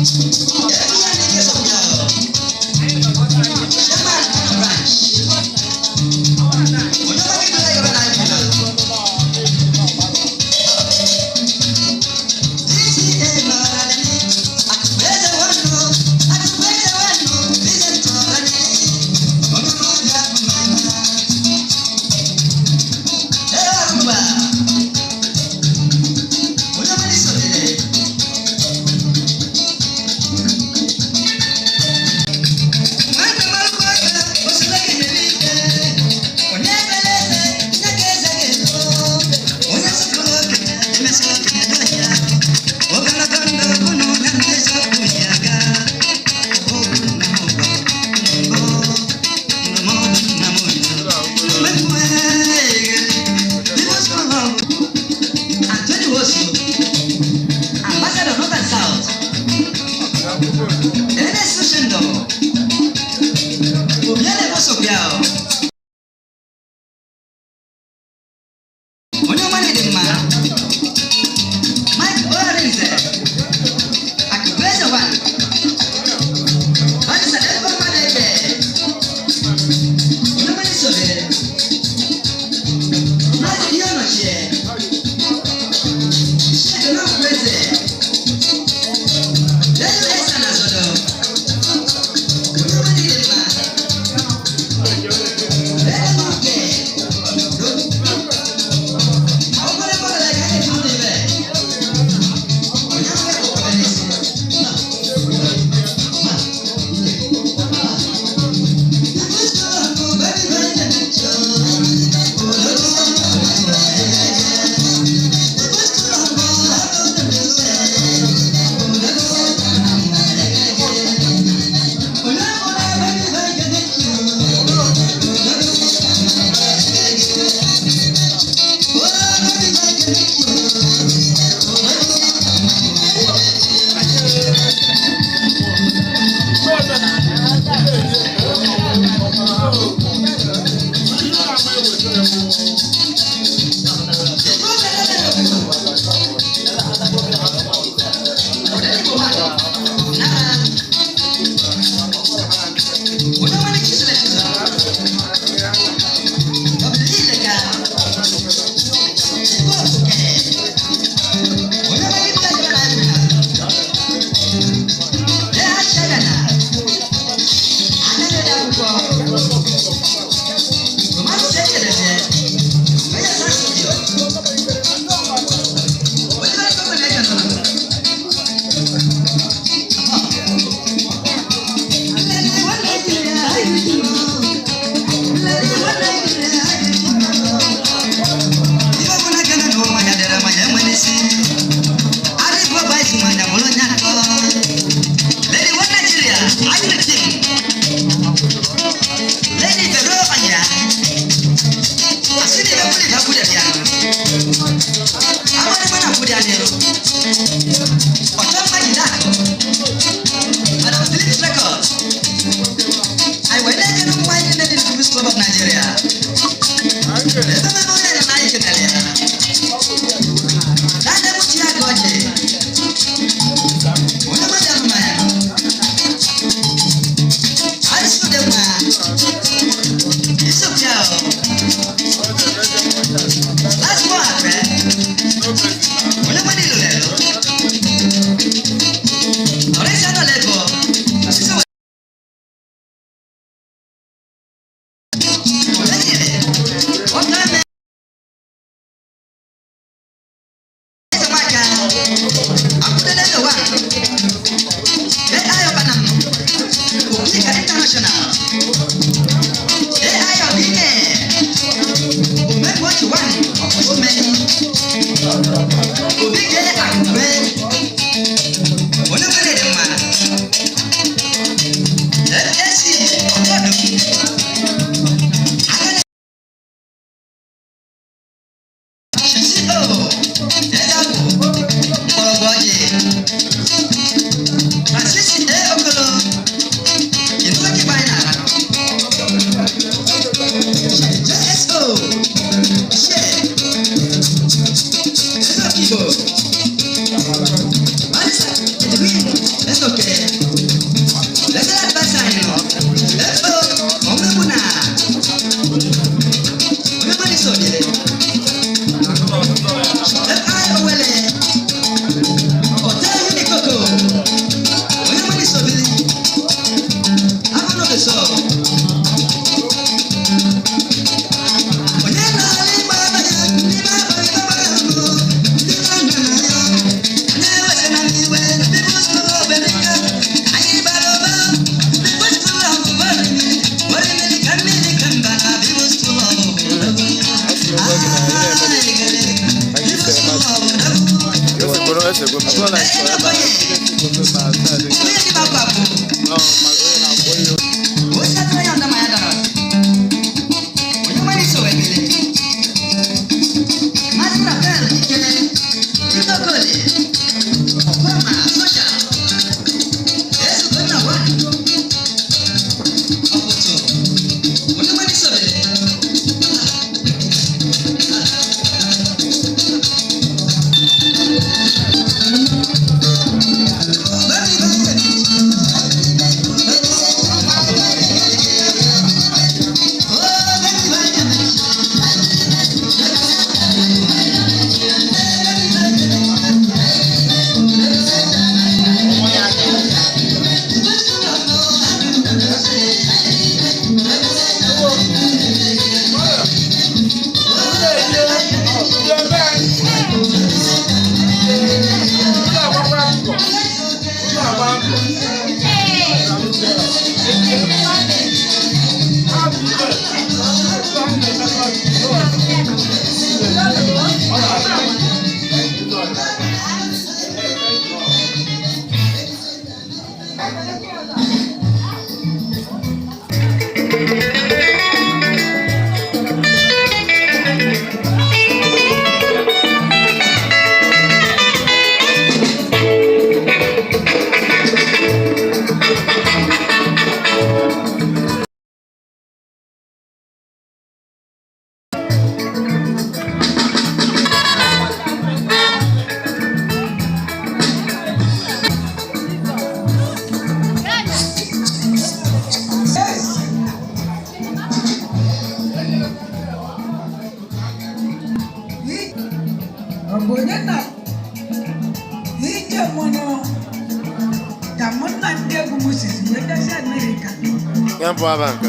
Ebu ya n'ike sọpụrụ ahụ. Chairman Kano Branch. Onye ọma biko ya yọrọ na anyị DCA Lọrani, Akụeze Nwannu, Akụeze Nwannu, Vincent Lọrani, onye ọma obi akụ n'anya. Ee, Arụba, onye ọma n'isodere. Nwanne m akwụkwọ aka, osoro gị mere ike. Onye ekpere eze, nye ka eze ga-eto. Onye sọpụrụ okenye, emesịa okenye n'ọhịa. Ogologo ndụ unu na ndị eziokwu ji aga. Okwu nna m gwara mbụ, ndụmọdụ nna m nyere. Mmekwu eghe, People's Club. Anthony Wosu, Ambassador North and South. Ernest Ushindo, Obiale Bosobiao. Onye ọma dị mma. Mike Orinze, Akụbeze One, Barrister Elko Madeke, onye ọma Isobere, Maazị Ihe Ọnọchie, Sheikh Nwakweze, Lelu Esa na Zodo, Eze Okoye, onye dị bakwa bụ osi atụrụ ya ndama ya dara. Onye nwere iso wee bile. Maazị Rafael Ikene, Ndị Okolie, Ọkwama Soja, Ezugonna One, Ọpụtụ, onye nwere iso bile. Ọ bụ onye na ije mụnụ ka mụ na ndị egwu m sizi wee bịazi Amerịka. Ya bụ aba nke.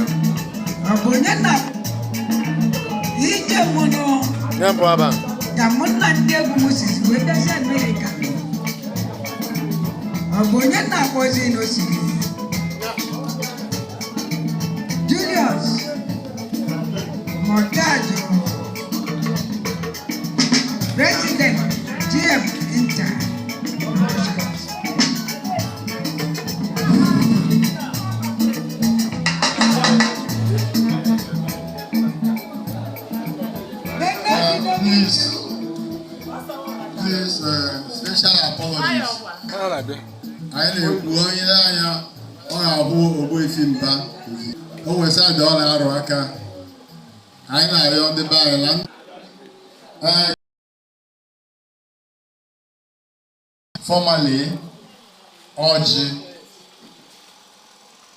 Ọ bụ onye na ije mụnụ Ya bụ aba. Ka mụ na ndị egwu m sizi wee bịazi Amerịka. Ọ bụ onye na-akpọzi n'osimiri Julius Motajo, President GM Inter Promotions. Please, special apologies. Ha na-abịa. Anyị na-ekwu onye anya ọ ga-abụ Ogbuefi Mba. O nwesịa dị ọ na-arụ aka. Anyị na-arịọ ndị be anyị na formally ọjị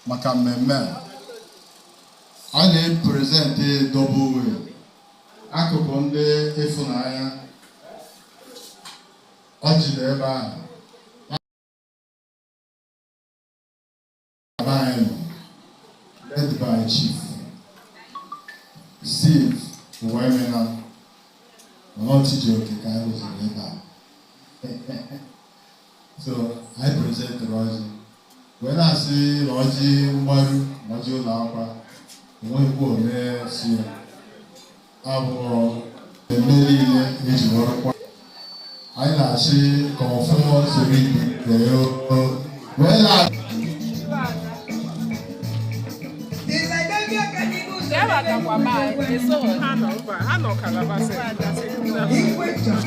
maka mmemme a. A na-epresent double way. Akụkụ ndị ịfụnanya ọjị dị ebe ahụ. Be anyị nọ, led by Chief Steve Uwemena, mana ọ Chijioke ka anyị rụziri ebe a. So anyị presentịrị ọjị wee na-asị na ọjị mgbaru na ọjị ụlọ akwa onweghịkwa ome si ya abụọ eme niile eji ọrụkwa. Anyị na-asị ka ọfọ soro ibe wee na Ha nọ mba, ha nọ Calabar sef. Igwe John.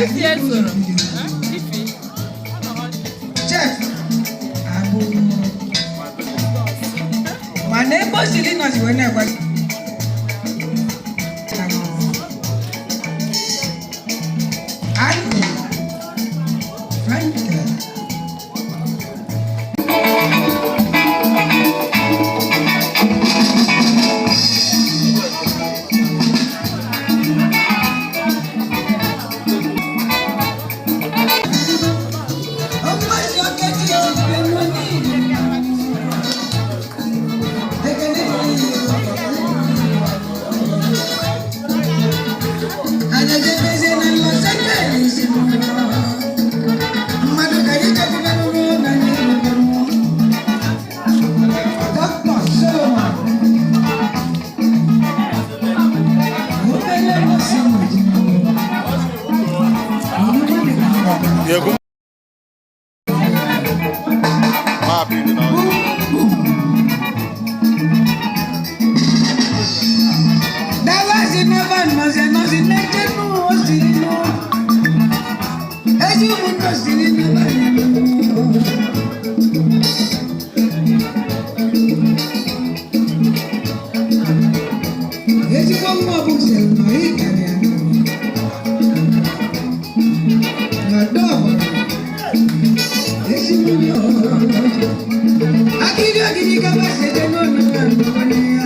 Ifi esoro. Ifi. Chef abụ mana ebe o siri nọzi wee na-agwa Andy Frankel. Ọmụmachi Okechi ejikere n'igwe. Ekele dịrị ya. Anyị ejebezie na Los Angeles. Mmadụ ka anyị appeal na Dawasi never nọsi nọsi n'echenu osiri nụ. Ezi ụmụnne osiri n'ebe anyị nọ. Ezigbo nwa ọ bụ sịrị nọ ịkarịa nọ. N'ọdọ ọgbara. Ezigbo nwa ọ. Akịrị ogidi gaba sete n'ọnụ na nnukwu ya.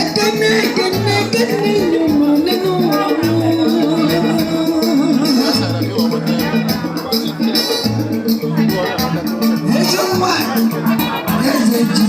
Ekene, ekene, ekene, nyuma, nenu, Eze nwa, eze ji.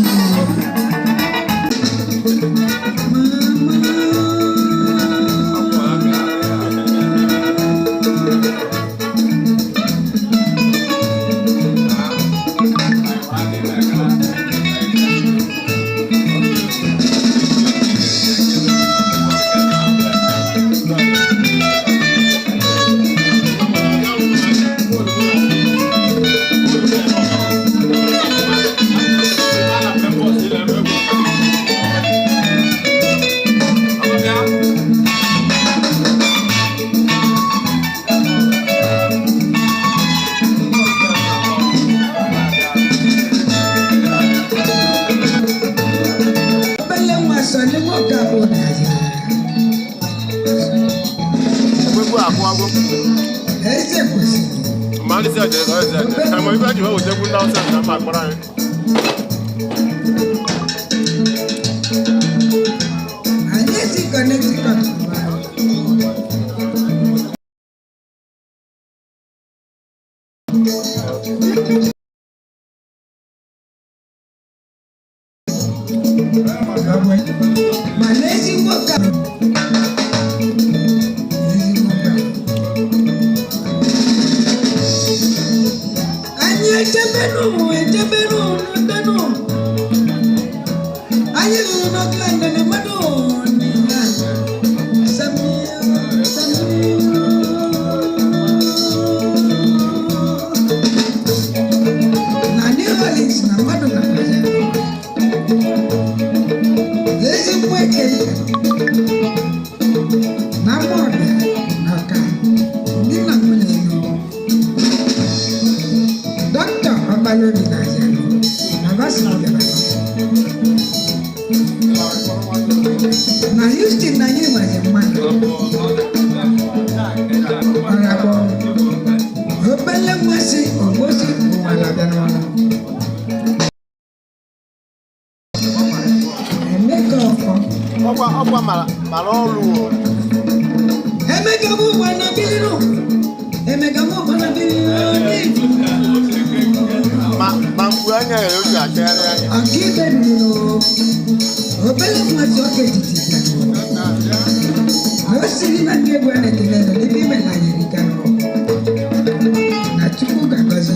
Obele nwa sọ ni nwoke abụ n'azụ. Ekwekwe akwụagwụ. Eze kwesịrị. Ma ndị si aja eze aja. Enwe ibe ji wee wetekwu ndị Hausa na mba akpọrọ anyị. Anyị si Connecticut bịa. Mana ezigbo ka ezigbo ka anyị echebenu echebenu n'udenu anyị ruru n'Oakland na mmadụ na Samir Samir na New Orleans na mmadụ na Brazil ezigbo ekele na mma ọbịa na ọka ndị na nwunye nọ dọkịta ọgbalobi na azịa na basi bịara na Houston na anyị nwere mmadụ ọrabọ obele nwa si ogbosi ụwa na-abịa n'ọnụ Emeka ọfọ Ọkwa ọkwa mara mara ọrụ o. Emeka mụ gwa na bilinu Emeka mụ gwa na bilinu n'efu Ma ma mkpu anya ya o ji achagharị anya. Ọkaikpe bilinu obele nwa si ọka etiti bịa na o siri na ndị egwu a na-ekele nọ n'ebe ime na anyị erika nọ na Chukwu ga-agọzi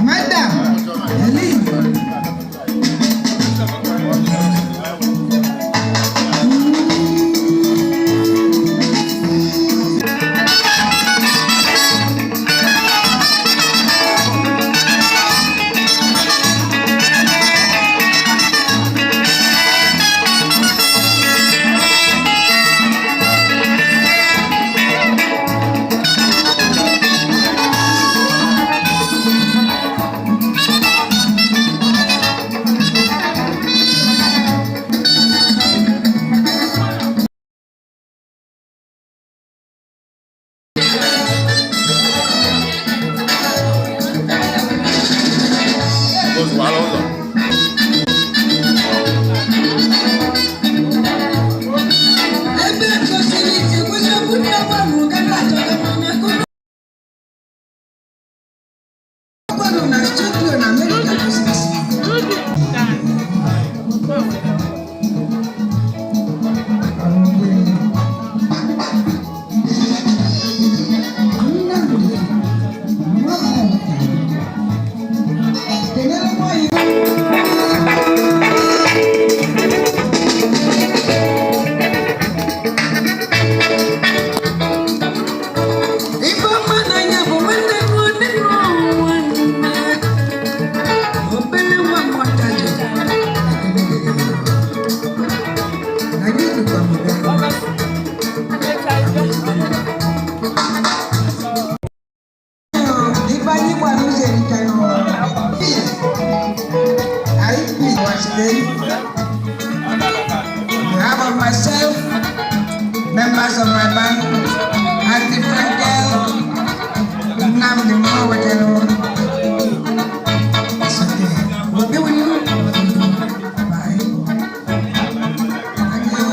Madam Helen Nnamdi Nwawetelu. It's okay. We'll be with you. Bye. Thank you.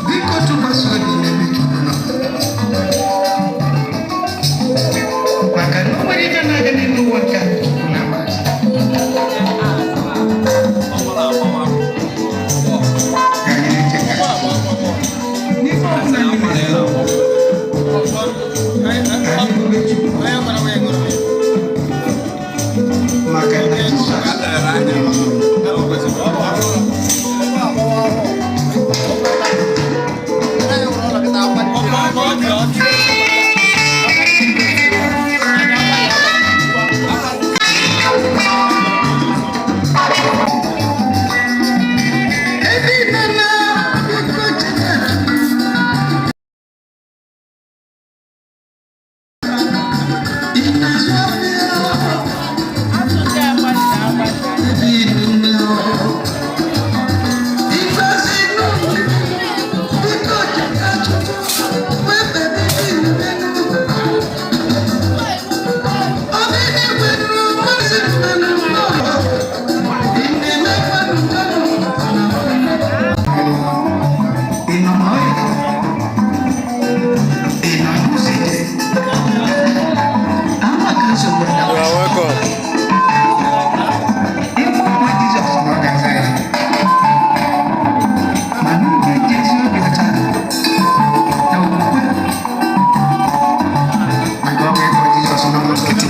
Biko tụkwasị obi n'ebe Chukwu nọ, maka na o nwere ife na-aga n'elu ụwa nke a Chukwu na-amasị. Ka anyị na-echeta n'ife ọbụla anyị mere, ka anyị bube Chukwu, maka na Jizọs onye nwe. Ebe ị nọ na biko cheta ị na-azụ ahịa. Ebe ị nọ ịgọzi n'ụlọ, biko cheta Chukwu wee kpebe ebe ị nọ. Ọ bụ ihe kwere mmasị mmanụ mmụọ ị na-emekwanụ mmanụ. Ị nọ n'ọhịa? Ị nọ n'ụzọ ije? Ama ka nsogbu You are dakwasị. welcome. Ịkpọ nwa Jizọs na ọ ga-aza ya. Mana ị ga-eji ezi obi ọcha na okwukwe, maka ọ ga-ekpọ Jizọs n'ọnụ nkịtị.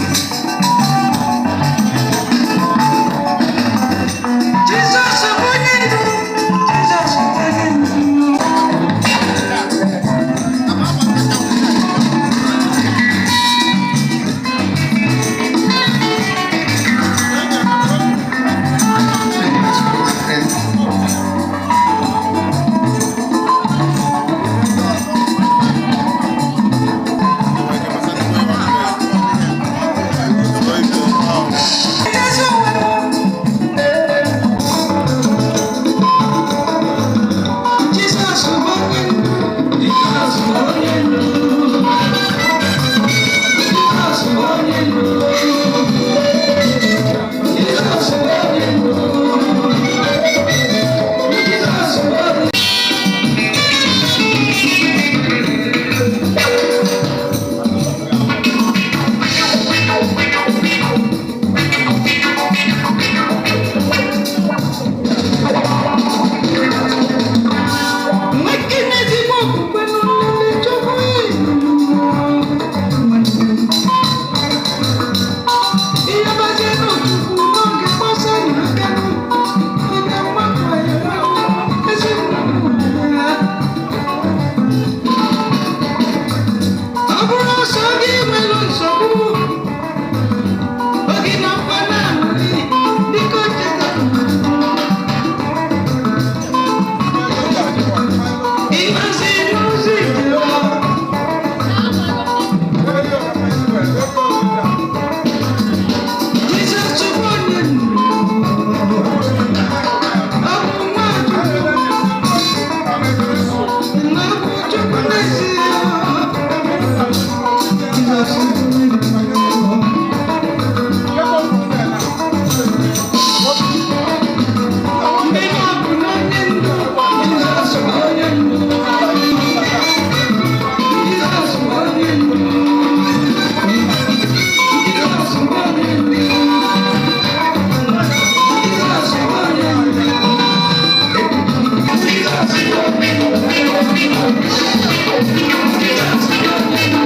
Jizọs bụ onye ndu. Jizọs bụ onye ndu. Jizọs bụ onye ndu. Jizọs bụ onye ndu. Jizọs bụ onye ndu. Jizọs bụ onye ndu. Jizọs bụ onye. Nwoke na-ezigbo okwukwe n'omume Chukwu. Ihe gbasara Chukwu n'oge gbasara aka onye mgbakọ ya ezinụlọ ya. Ọ bụrụ ọsọ gị nwere nsogbu, oge na mkpa na-aṅụrị, biko cheta ịgbazi n'ụzọ ije. Jizọs bụ onye ndu. Ọ bụ nwa Chukwu. Na ọ bụ Chukwu n'ezie. Jizọs bụ onye ndu. Ndị na-abụ n'onye ndu. Jizọs bụ onye ndu. Jizọs bụ onye ndu. Jizọs bụ onye ndu. Jizọs bụ onye ndu. Jizọs bụ onye ndu. Jizọs bụ onye ndu.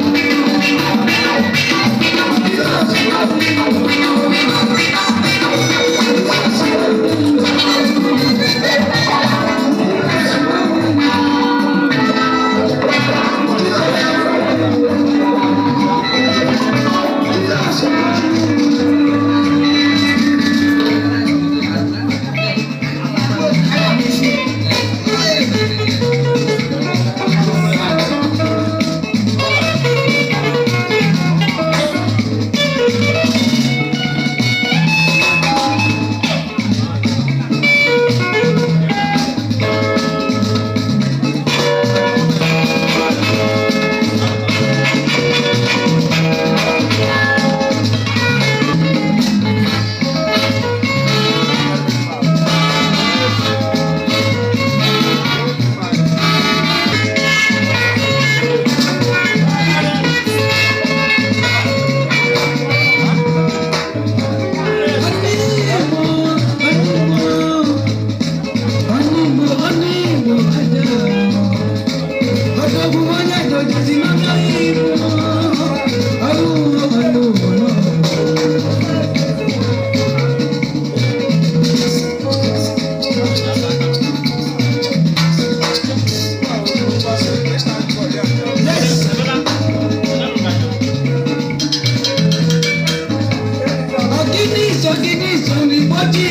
Igbo ji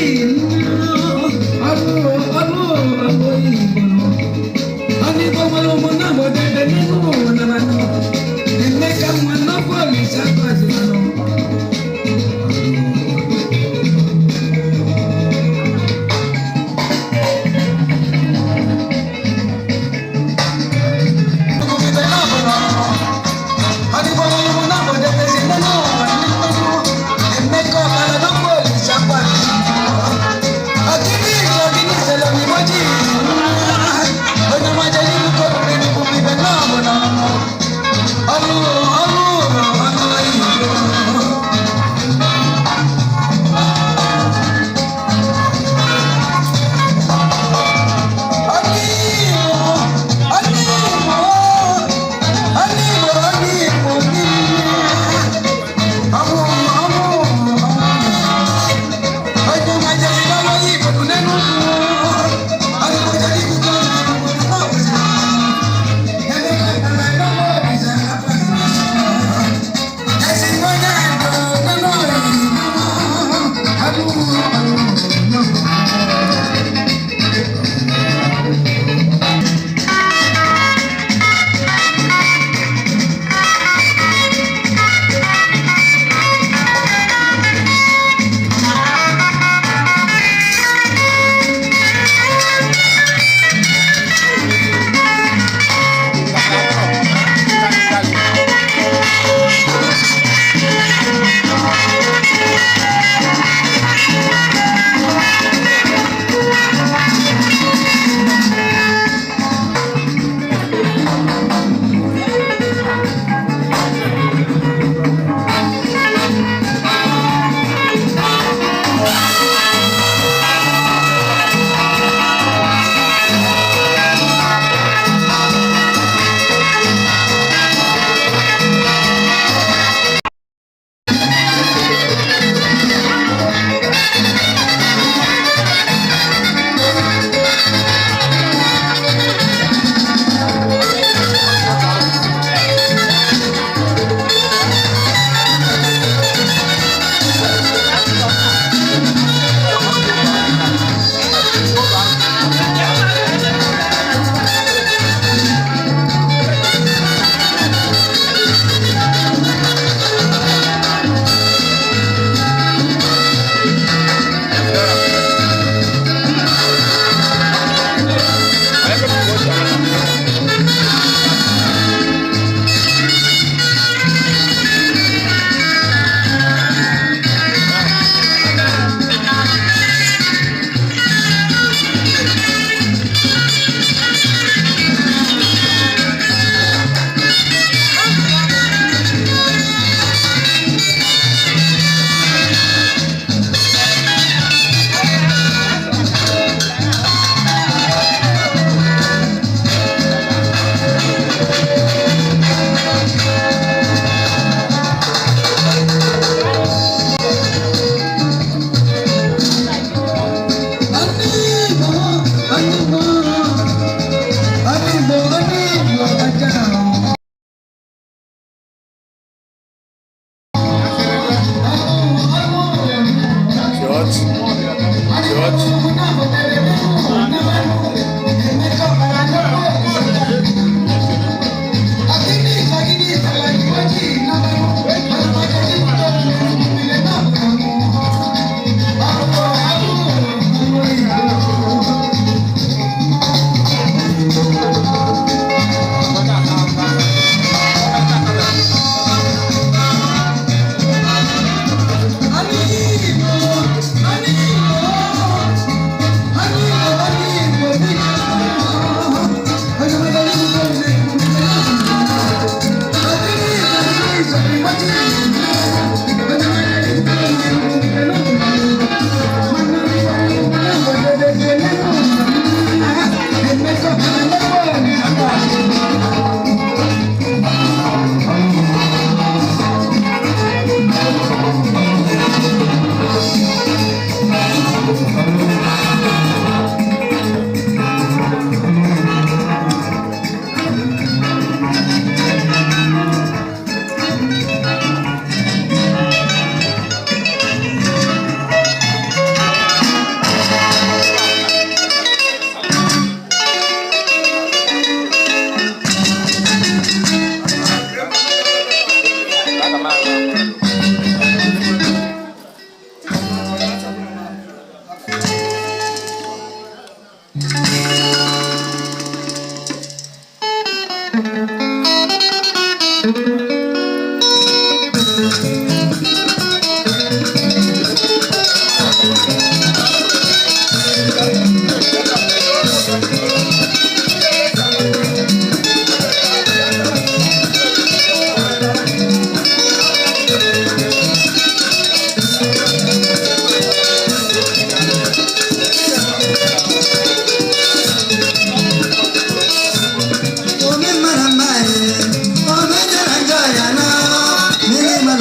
ọrụ ọrụ ọrụ Igbo. Ọnụ Igbo nwere ụmụnna obodo ebe n'elu ụwa na manụ. Emeka nwa nnukwu Olise gọziri.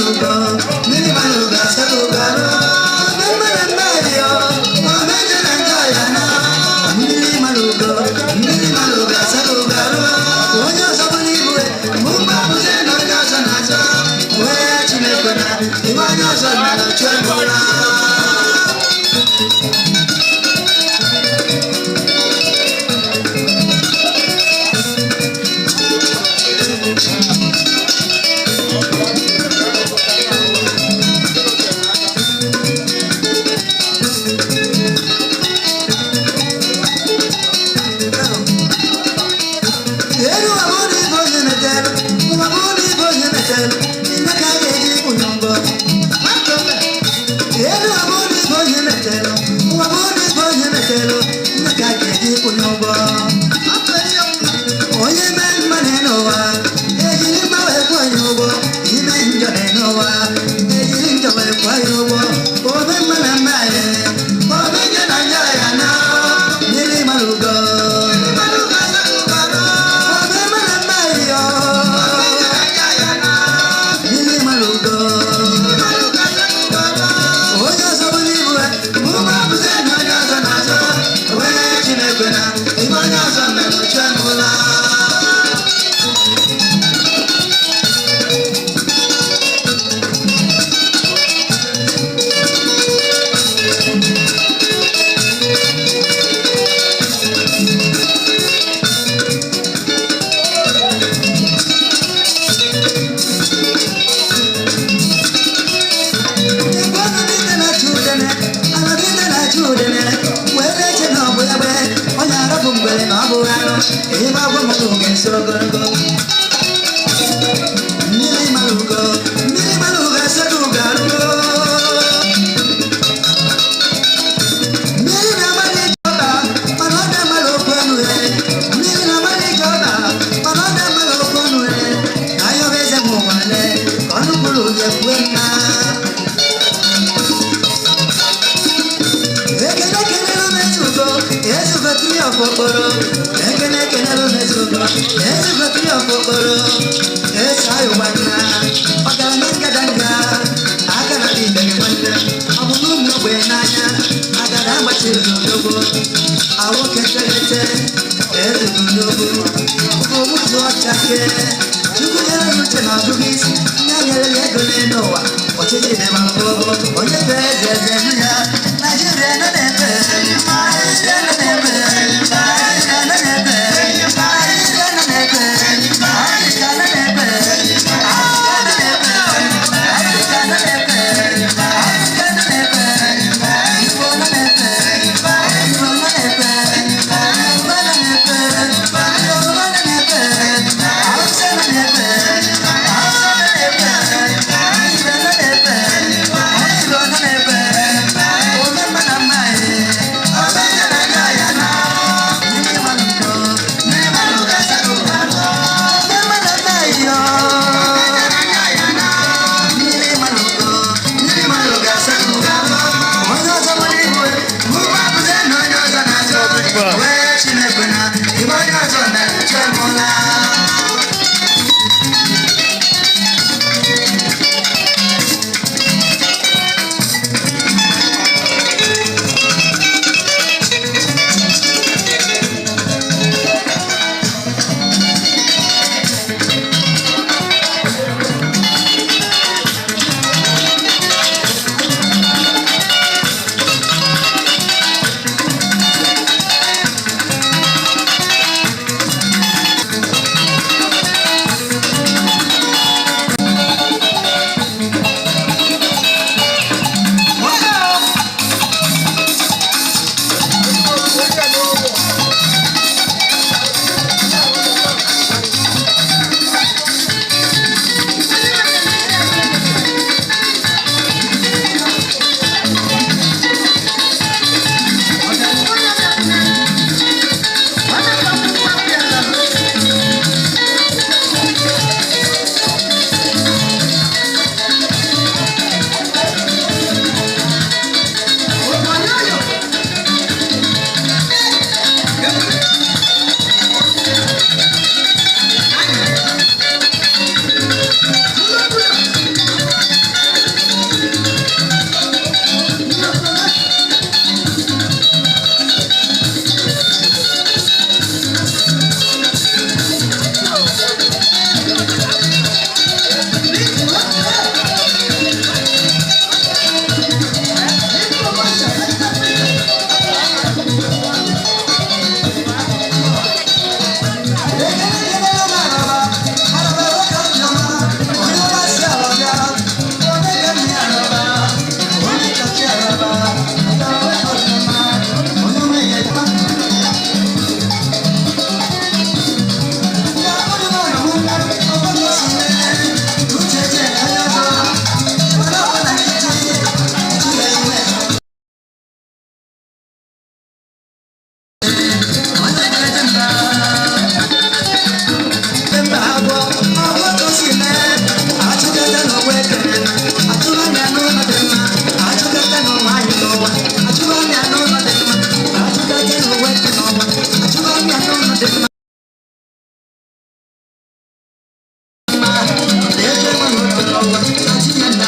malugo, mmiri malugo asalugo arụ. Ome mma na mma yo, ome njọ na njọ ya na. Mmiri malugo, mmiri malugo asalugo arụ. Onye ọzọ bụrụ ibu, mụ mgbe abụzie na onye ọzọ na-azọ. Wee Chineke na, ibe onye ọzọ mere chụọ m ụra. Elu abụrụ ibe onye metere, ụwa bụrụ ibe onye metere, nne ka a ga-eji kwụnye ụgwọ. Elu abụrụ ibe onye metere, ụwa bụrụ ibe onye metere, nne ka a ga-eji kwụnye ụgwọ. Onye mee mma n'ụwa, ejiri mma wee kwụọ ya ụgwọ. Ime njọ n'ụwa, ejiri njọ wee kwụọ ya ụgwọ. Ome mma na mma ya, ome njọ na njọ ya na, mmiri mara ugo. Ome mma na mma ya, mmiri mara ugo. Onye ọzọ bụrụ ibu, mụ abụzi na onye ọzọ na-azọ. Wee Chineke na, ibe onye ọzọ mere chụọ m ụla. Ekene kelere m ezugo, ezugo tiri ọkpọkpọrọ. Ekene kelere m ezugo, ezugo tiri ọkpọkpọrọ. Ese ayọ nwanna, ọgaranya ngadanga, aka na ibe gị nwanne. Ọ bụ na ụmụ ogbenye n'anya, agada agbachiri n'odogwu. Awoke teghete, ezugo n'ogwu. Ogbutu ọchake, Chukwu nyere m uche na ọgụgụ isi, ya nyere ya ego n'elu ụwa. Ọchịchị dị ma mbụ, onye bụ eze eze nụ ya. Naijiria nọ na-ebe, Naijiria nọ na-ebe, Naijiria nọ na-ebe, Naijiria nọ na-ebe, Afrịka nọ na-ebe, Afrịka nọ na-ebe, Afrịka nọ na-ebe, Afrịka nọ na-ebe, Igbo nọ na-ebe, Igbo nọ na-ebe, Yoruba nọ na-ebe, Yoruba nọ na-ebe, Hausa nọ na-ebe, Hausa nọ na-ebe, Igbo nọ na-ebe, Igbo nọ na-ebe.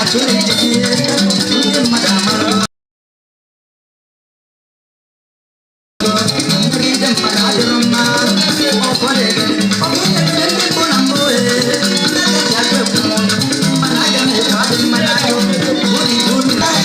na-achụrụ ijiji, ndị mmadụ amara. Ndị mmadụ adịrọ mma, ụfọdụ ege. Ọ bụ ihe mere ndị mbụ na mbụ, ee, ndị eji agụ ekwu m, mana aga m eji ọ dị mma n'aka. Obi olu na-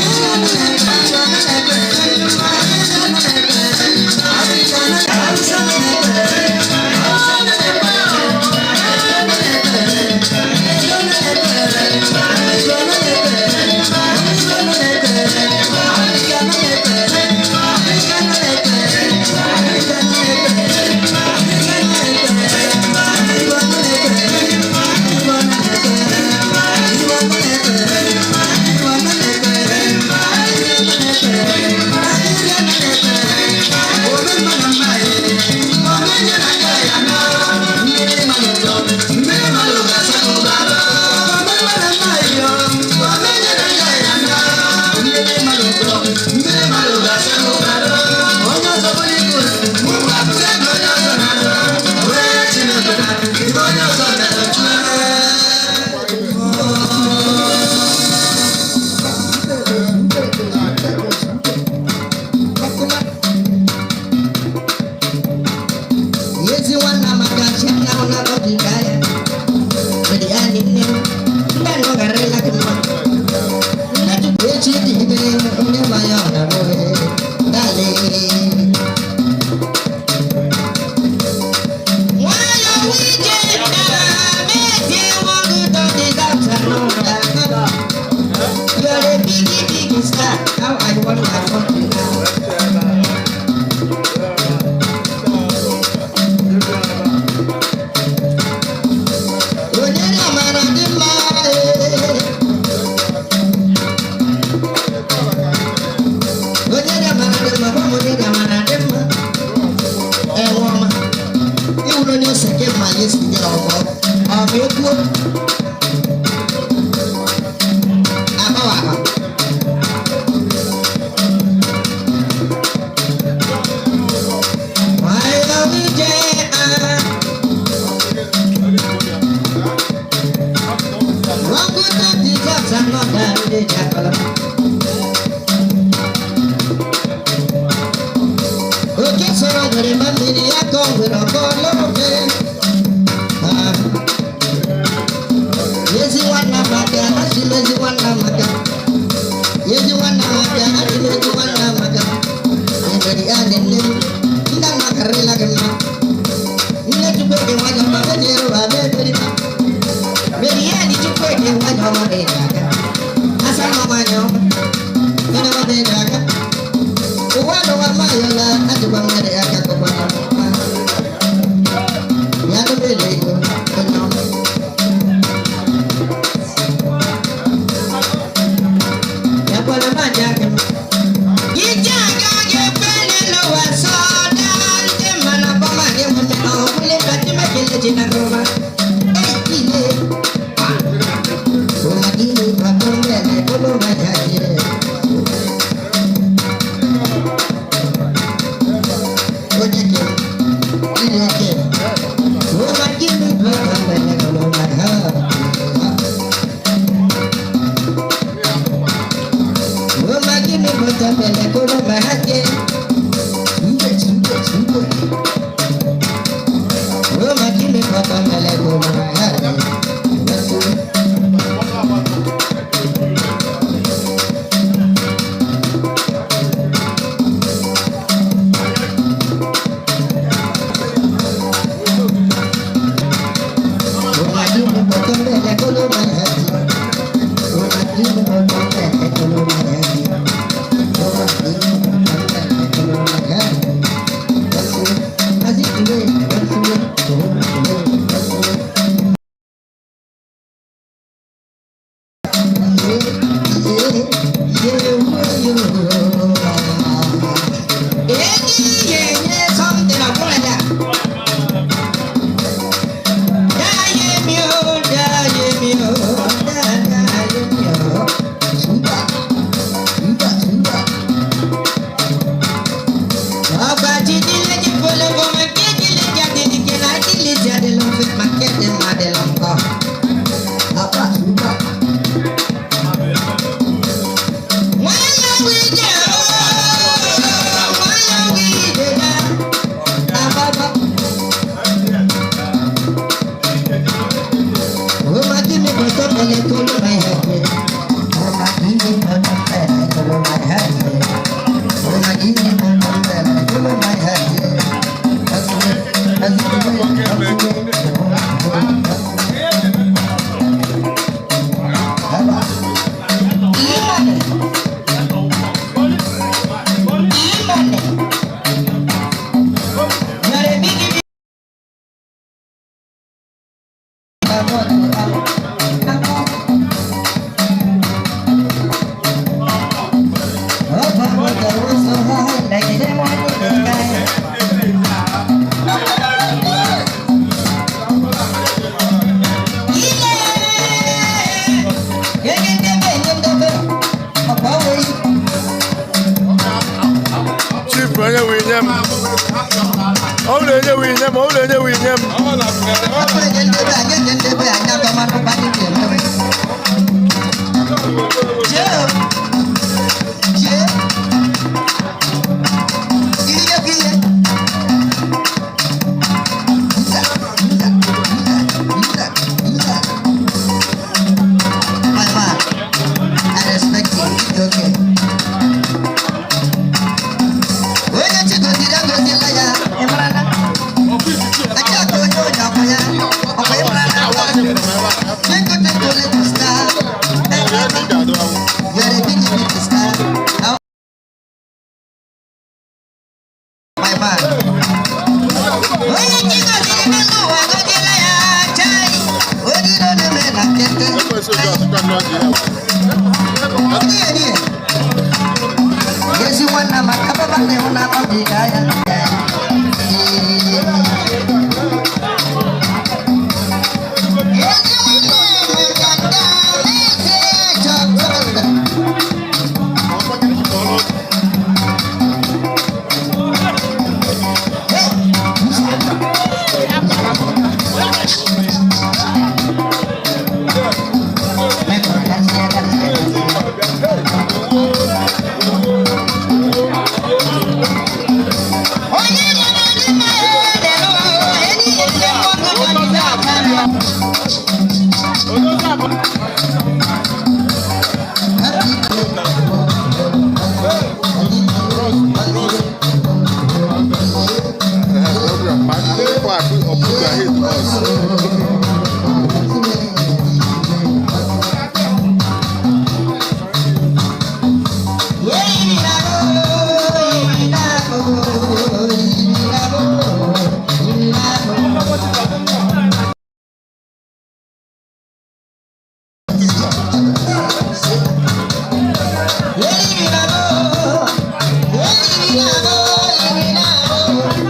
Yezi wana makachi na ona odikaya. Wedi ani nne. Nda no garela kuma. Nne tupechi dibe onye maya ona rohe. Dale. Wayo wije na meje wangu to disaster no da. You're a biggie biggie star. How I want my country now. Onye na-amara dị mma ee. Onye na-amara dị mma, gwa m onye na-amara dị mma. Ewe ọma. Ịwụrụ onye ose gị ma ya esi gị ọgọ. Ọ bụ ekwuo? Agbawa agba. Nwayọọ ije ah. Wakuta deserves another day, Oke sọ̀rọ̀ nwere ma mmiri ya ka ọ nwere ọkọ n'ofe. Ah. Ezi nwanna maka, asị m ezi nwanna maka. Ezi nwanna maka, asị m ezi nwanna maka. Ebere ya dị nne m, nna m akarịla gị mma. Nne tupu eke nwanyị ọma, o nyere ụwa mee ebere ma. Beriani chukweke nwanyị ọma na-enye aka. Asa mma nwanyị ọma, onye ọma na-enye aka. Ụwa n'ụwa mayọla, adịkwa mmadụ aka kọkwara mma. Ya dubele ego, onye ọma. Ya kwara mmadụ aka m. Ije aga ga-ekwe n'ụwa sọda, ndị mma na bọma na-enwe mmekọ, ọbụla ka Chineke ji na gọma. Ei, ile. m. Ọ bụrụ enye wu inye m, ọ bụrụ enye wu inye m. My man, I respect you. It's okay. Onye chi goziri agozila ya, ị mara na? Aja aka onye onye ọkwa ya, ọkwa ị mara na aka. Twinkle, twinkle, little star. You are a big, big star. Now, my man. Onye chi goziri n'elu ụwa agozila ya, chai. Onye iro na-eme na nkịtị. Ndiye, ndiye. Yesu mwana makaba bane una mabigaya.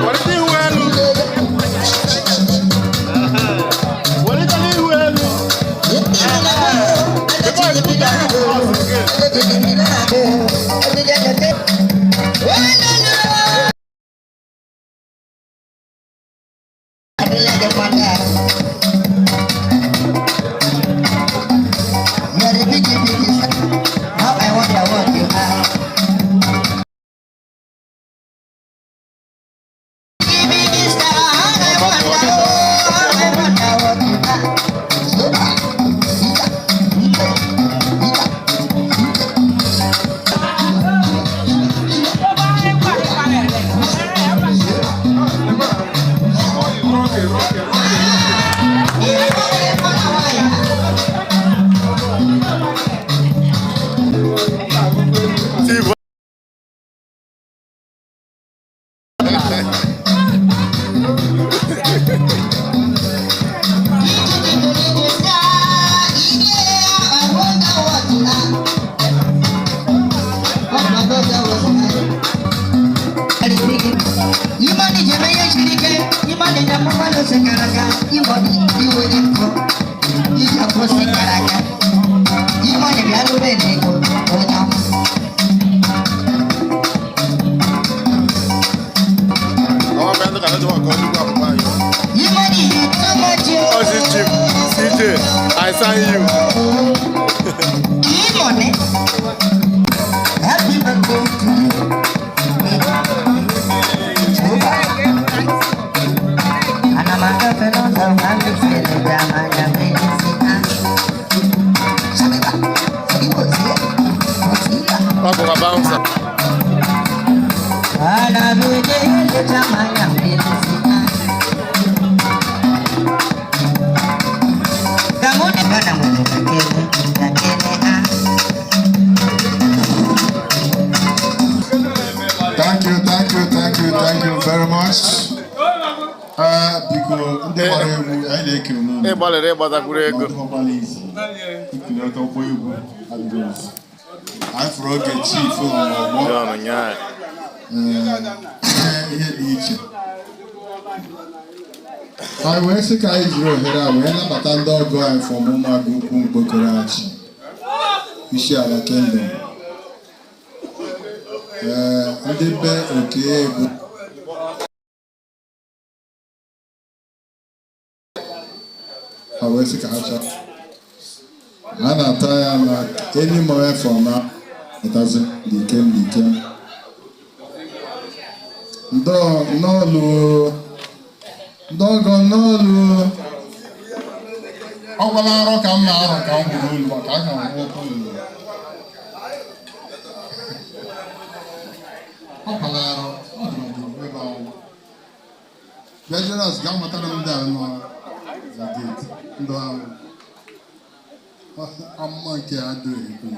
Welite ihu elu. Welite ihu elu. Before you put your hand up again. How I wonder what you are. Steve. Àwọn ọmọ ẹni kan ló ti wà kọ́ nígbà àpapọ̀ ayọ̀. Ọsì Chief CJ, I sign you. Happy birthday to you. Ọ bụkwa bouncer. Thank you, thank you, thank you, thank you very much. Biko, ndị gbara egwu, anyị na-ekele unu. Ị gbalịrị ịgbatakwuru ego. Ọ dịghịkwala izi. Ikuli ọtọ kwụọ egwu adịghị izi. Anyị fụrụ oge chief nọ n'ọgbọ. John nyaa. Ee, ihe dị iche. Anyị wee sị ka anyị jiri ohere a wee nabata ndị ọgọ anyị from ụmụaka ukwu Mkpokoroachi, Isiala Kingdom. Ee, ndị be oke bụ Wee sị ka ha chọọ a na-ata ya na any moment from now pụtazi n'ikem n'ikem. Ndọ n'ọlụ, ndị ọgọ n'ọlụ. Ọ gwala arọ ka m na-arọ ka m gwuru olu maka aka m okwu olu. Ọ kwala arọ, ọ dị maka ebe ahụ. Treasurers ga-amụtara m ndị a nọ na gate ndụ ahụ. Amụma nke a adịghị ekwu.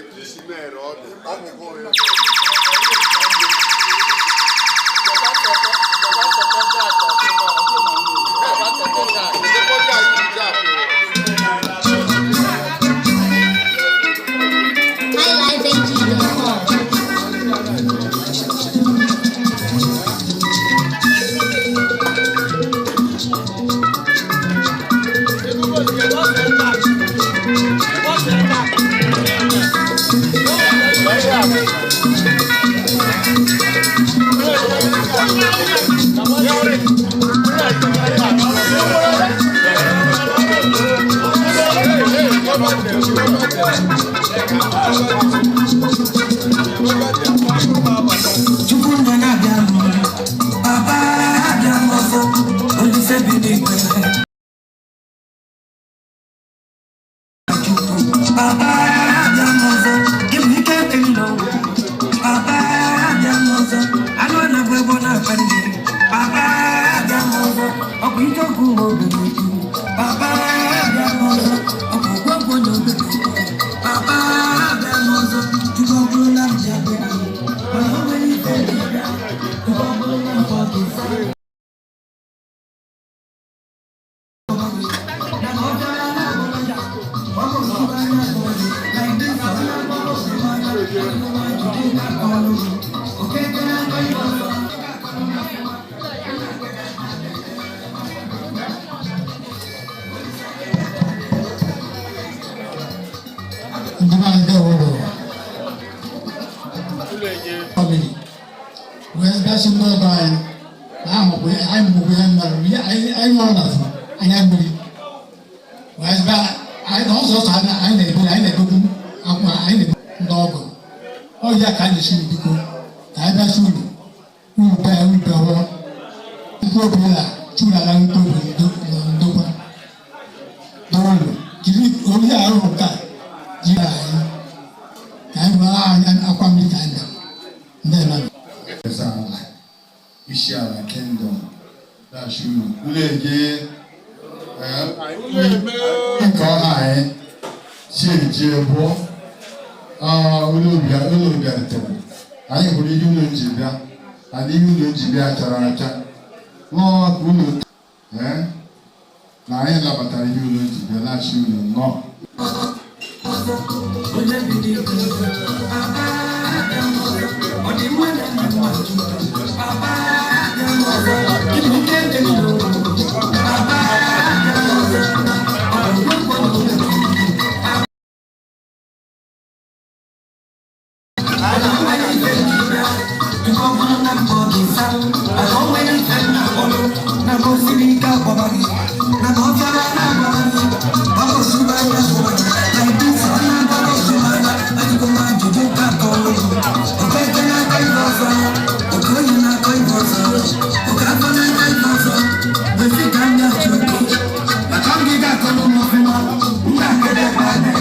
highlifeng.com. Chukwu nna na-abịa m, Papa abịa m ọzọ, Olise bi n'igwe. Chukwu, Papa abịa m ọzọ, ịbụ ike dị n'ụwa. Papa abịa m ọzọ, anụ a na-agba egbo na-akpa nri. Papa abịa m ọzọ, ọkwa ike ọkụ ụmụ obere ukwu. Papa abịa m ọzọ, ọkwa ụgwọ nkwụ na obere ukwu. Papa abịa m ọzọ, Chukwu ọ bụrụ na m ji abịa gị, mana o nwere ife dị bịa, Chukwu ọ bụrụ na mkpọ gị zaa. Ndị be anyị deworo family wee bịa sị ndị ọgọ anyị na ahụkwa anyị mụkwa ihe mere ihe anyị anyị nọrọ na afọ anya mmiri wee bịa anyị na ọsọ ọsọ anyị anyị na-ebu anyị na-ebekwu akwa anyị na-ebu ndị ọgọ ọ ya ka anyị si biko ka anyị bịa sị unu unu bịa unu bịa hụọ nkwu obi na chụlara nkwu obi ndo na ndokwa n'ụlọ jiri onye ahụ nke a jiri anyị ka anyị nwere anya akwa mmiri ka anyị bịara ndị mmadụ. Eze ala isi ala kingdom dash unu unu eje nke ọ na anyị chi eji bụọ ụlọ bịarutere anyị hụrụ ihe unu ji bịa and ihe unu ji bịa chara acha nọọ ka unu ee na anyị nabatara ihe unu ji bịa na-achị unu nnọọ. Onye bi n'igwe, Papa abịa m ọzọ, ọ dị mma na nna m Chukwu. Papa abịa m ọzọ, ịbụ ike dị n'ụwa. Papa abịa m ọzọ, ọ bụ ngwongwo na obere ukwu. Ala nwere ife dị bịa, nke ọ bụrụ na mbọ gị zaa, ala o nwere ife m na-akpọrọ, na ka o siri ike akpọba gị, na ka ọ fịara na-agbaba gị, ọ bụ osuba anya akpọba gị, na ibu ọ na-agbara osuba anya, ajụgo m ajụjụ nke atọ ọlụ gị. Okeke na-aka ibe ọzọ, oke onye na-akọ ibe ọzọ, oke afọ na-aka ibe ọzọ, wesi ka ndị achọ oke, maka ọ gị ga-akọrọ m ọfụma, m ga-akọrọ ebe a na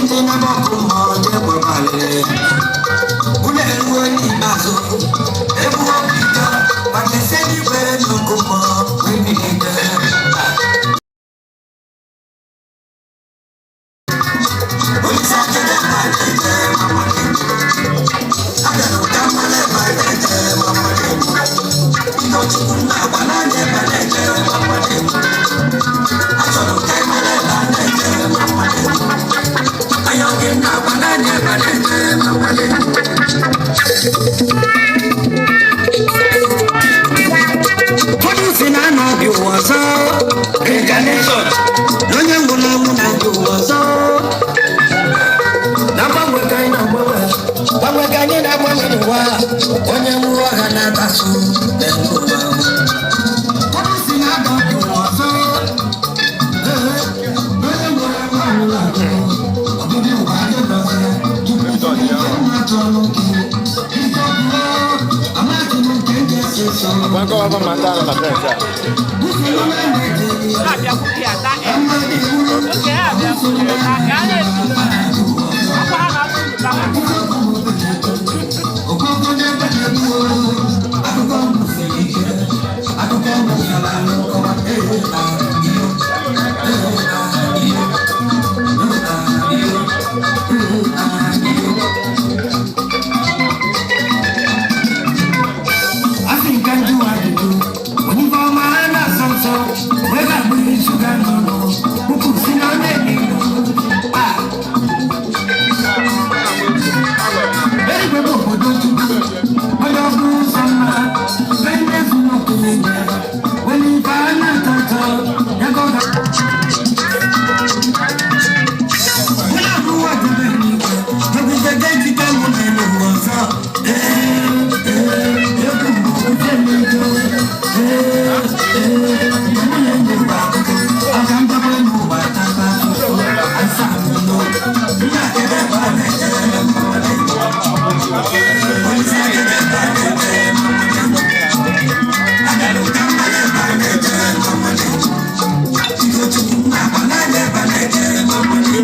Ndị na-agba ọkụ mmụọ jee gbabalịrị. Unu eruo n'ikpeazụ, egbuo ike, maka ise n'igwe n'ọkụ mmụọ wee bilite. Olise akele ma na-eje ma nwale. Abịara ụka mmale ma na-eje ma nwale. Ndị Chukwu na-agba n'anya ma na-eje ma nwale. Achọrọ ka ịmara ma na-eje ma nwale. Ayọ gị na-agba n'anya ma na-eje ma nwale. Ụfọdụ si na anọ bi ụwa ọzọ, reincarnation, na onye nwụrụ anwụ na-abịa ụwa ọzọ. Na mgbanwe ka anyị na-agbanwe, gbanwe ka anyị na-agbanwe n'ụwa, onye nwụrụ ọha na-atasu n'elu ụwa. Ụfọdụ si na anọ bi ụwa ọzọ, ee, na onye nwụrụ anwụ anwụrụ anwụ, ọbụdị ụwa adịghị ọzọ, tupu ihe mmadụ ọnụ gị, ike ọbụla, amaghị m nke m ga-esi eso. Africa jụ ajụjụ, onye ọma a na-asọ nsọ, wee ga-abụghị shuga n'ọnụ, puku si na ọ na-eme ilu. Ah! Eluigwe bụ obodo Chukwu, onye ọ bụ ụzọ mma, wee ndị zuru oke n'ime, wee n'ife a na-atọ ụtọ, ya ka ọ ga- Onye abụọ debe n'igwe, ebube ga-ejide mụ n'elu ụwa ọzọ. Ee, ee, egwu m bụ uche m ego. Ee, ee, mgbe mụ na-enye ụwa akụkọ, ọ ga ndebe n'ụwa taba afụfụ, asa m n'o. Nna kebe ebe a na-ejere m mmadụ. Olise kebe ebe a na-ejere m mmadụ. Agara ụka mmadụ ebe a na-ejere m mmadụ. Ife Chukwu na-agba n'anya ebe a na-ejere m mmadụ.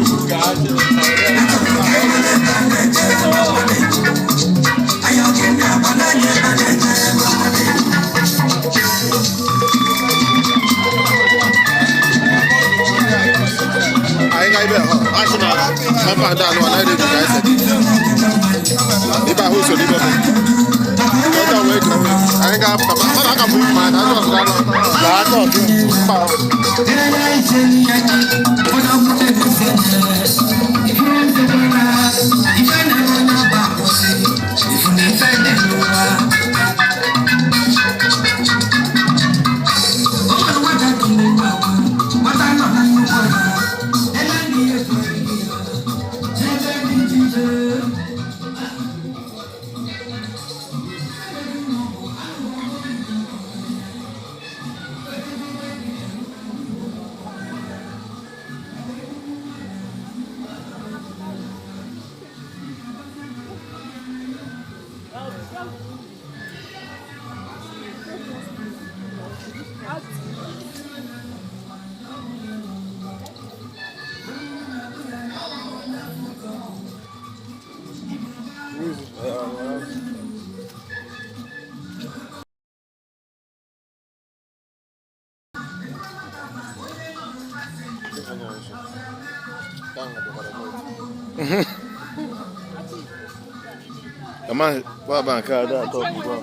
Anyị ga ibe ha asị na papa ada anụ anaghị eji ka ese ibe ahụ so n'ibe m ọjọọ wee jiri anyị ga papa mana aka bụ ma na azụ ọzọ anụ na aka ọtụ mba. Ama baba nke a da atọ ọkpụkpọ.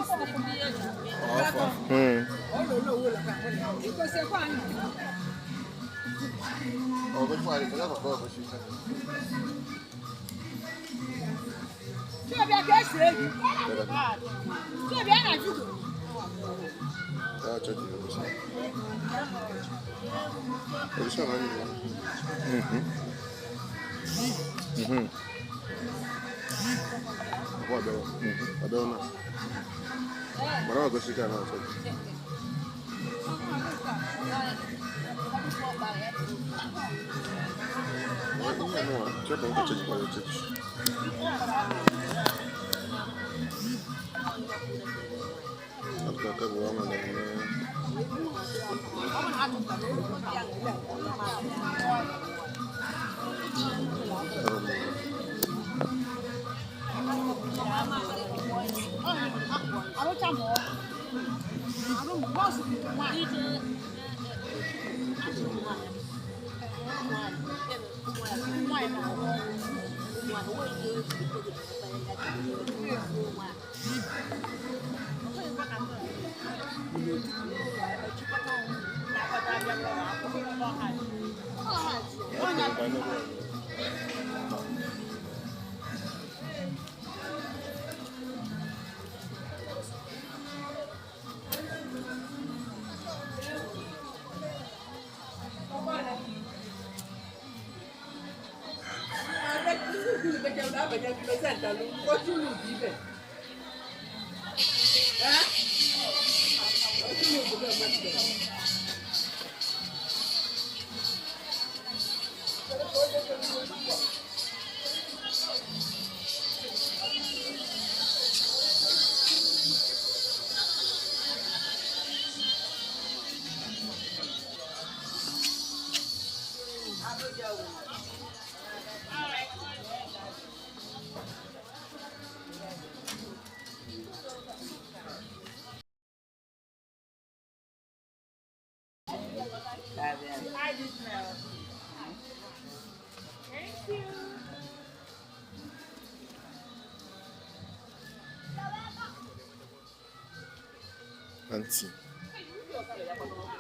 Auntie.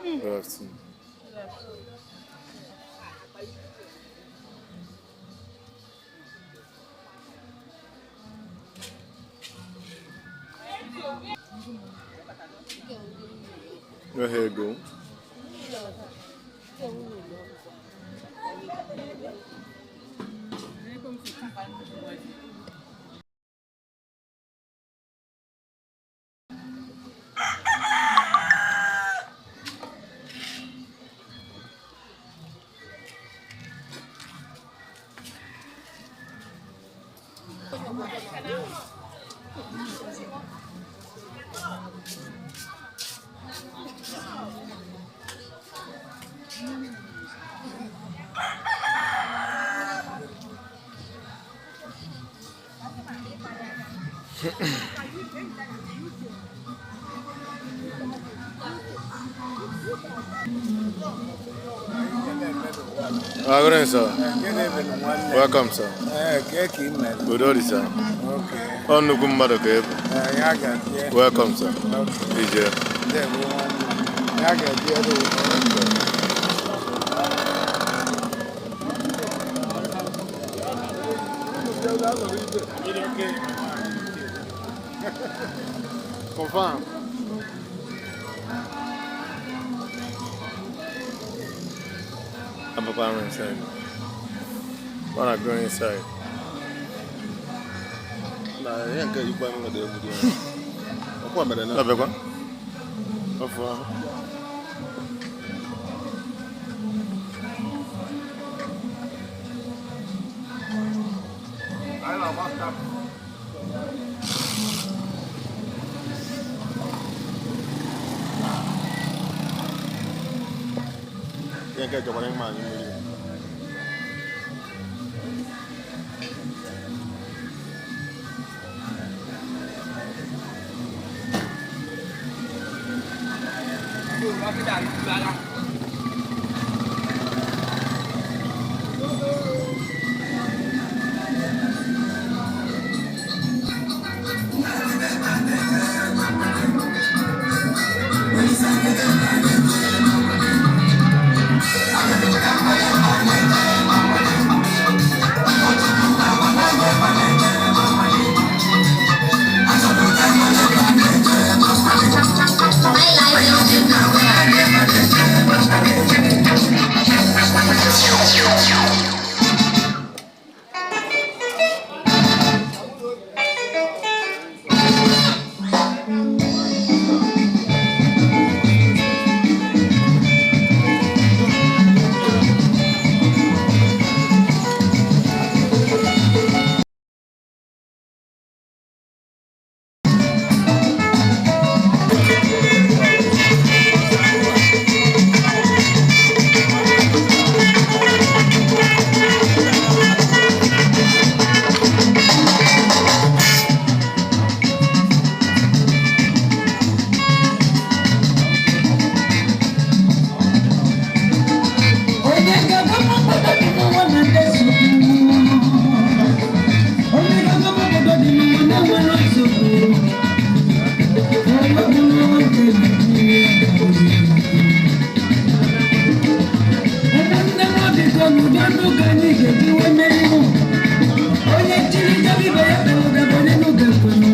Good afternoon. Go ahead, go. Ah, good evening, sir. Good evening, nwanne. Welcome, sir. Ee, kee ka ị mere? Udo dị, sir. Okay. Ọ nnukwu mmadụ ka ị bụ. Ee, ya gazie. Welcome, sir. Okay. Ije. Ndewo nwanne. Ya gaziere o. Confirm. I'm papa inside. Wanna go inside? Na ihe nke ikpe m nwere egwu dị ya. Ọkwa mere na Abịakwa. Ọfụ ahụ. Ihe nke chọkwara ịma anyị mmiri. My life is n'udo n'oge anyị ga-eji wee meri. Onye chiri jebe ibe ya kpere ụga bụ onye n'oge kwenu.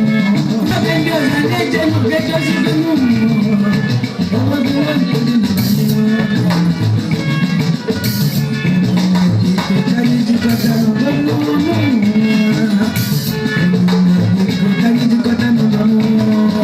N'oge ndị ọzọ na-eje n'oge dozibe n'ụmụ. Onwe gị nwanne dị na ka anyị jikọta n'udo n'ụwa. Ka anyị jikọta n'udo n'ụwa.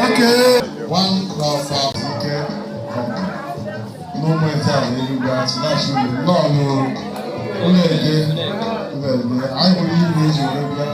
Okay. One of our ike n'ụmụ ete a n'Enugwu asị na-asị unu nnọọ n'ụlọ eke ụlọ eke anyị nwere ihe eji were bịa.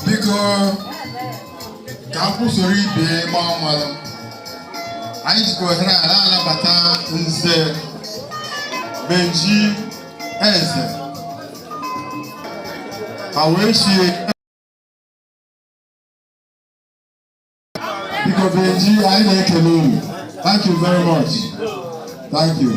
Biko ka m kwụsoro ibe gbaa mmanụ. Anyị jikwa ohere a na-anabata Nze Benji Eze ha wee chie. Biko Benji, anyị na-ekele unu. Thank you very much. Thank you.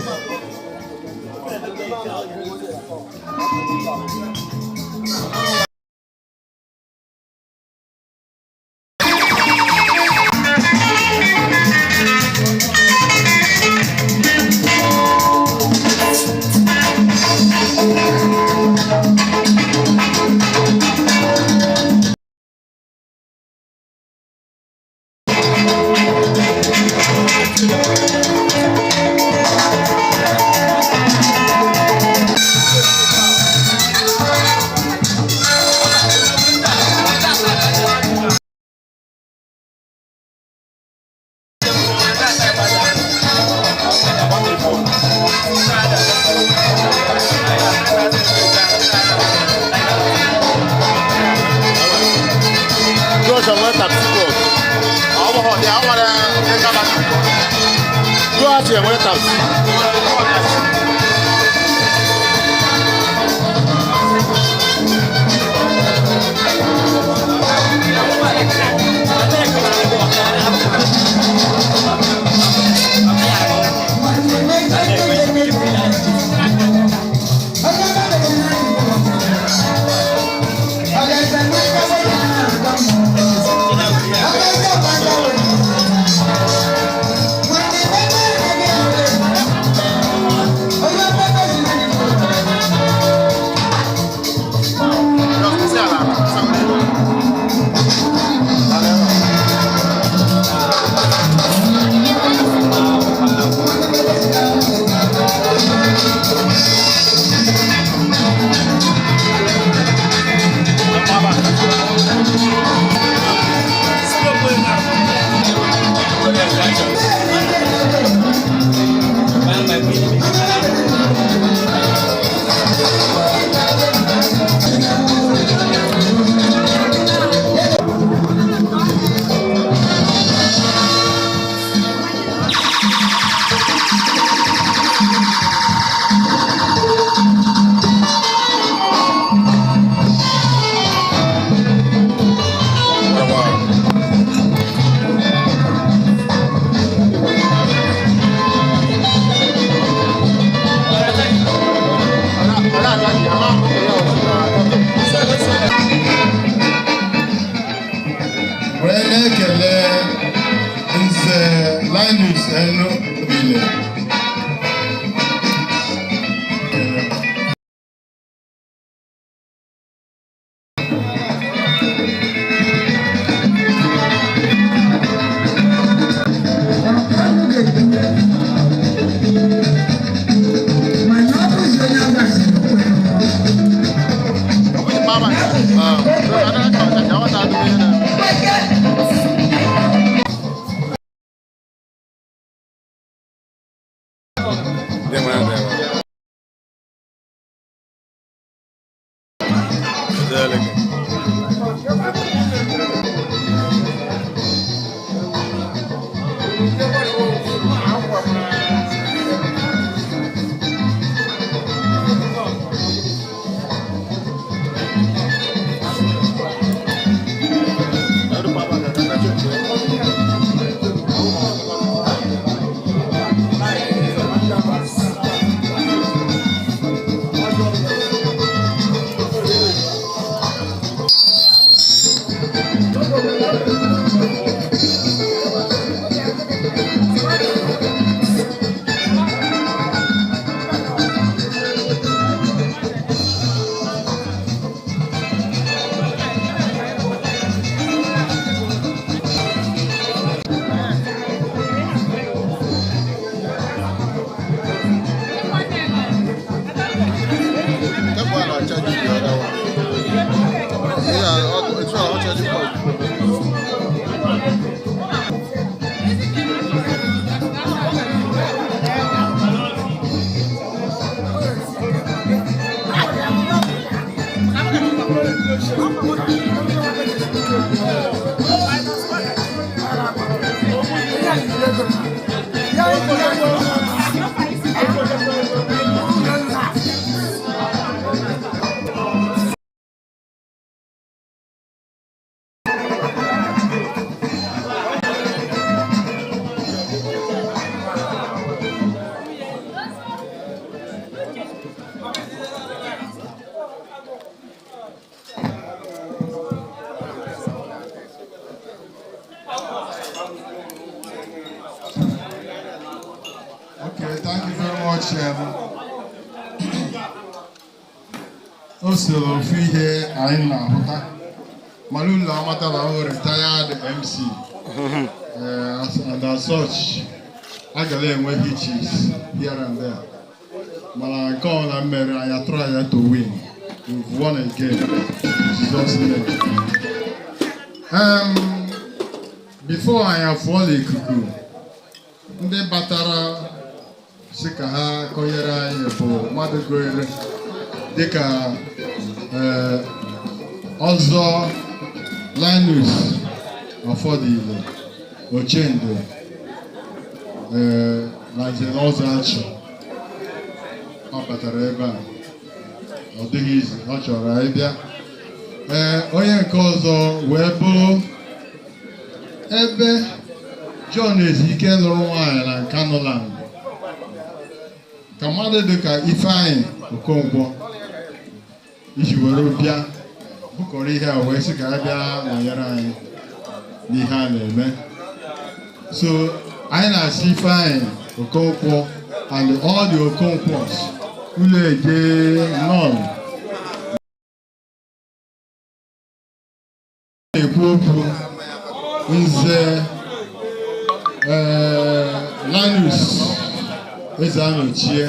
Joshua nwere taxi bus. Ọ bụ họ dị awara nkata. Joshua nwere taxi. Wee na-ekele Nze Linus Enubile. Okay, thank you very much. O soro ofu ihe anyị na-ahụta Malulu amatala ọ retired MC. And as such, a gara enwe hitches here and there. Mana nke ọ na mere anyị try ya to win. We've won again. In Jesus' name. Before anyị afụọla ikuku, ndị batara sị ka ha kọnyere anyị bụ mmadụ gụnyere dịka ọzọ Linus Ọfọdụile Ochendo, na nze na ọzọ achị ọ batara ebe a, ọ dịghị izu ọ chọrọ anyị bịa. Onye nke ọzọ wee bụrụ ebe John Ezike lụrụ nwaanyị na Nkanuland, ka mmadụ dịka Ifeanyị Okonkwo iji were bịa bukọrọ ihe a wee sị ka ya bịa nọnyere anyị n'ihe a na-eme. So anyị na-asị Ifeanyị Okonkwo and all the Okonkwos ụlọ eje nọn na-ekwu okwu. Nze Linus Eze Anochie,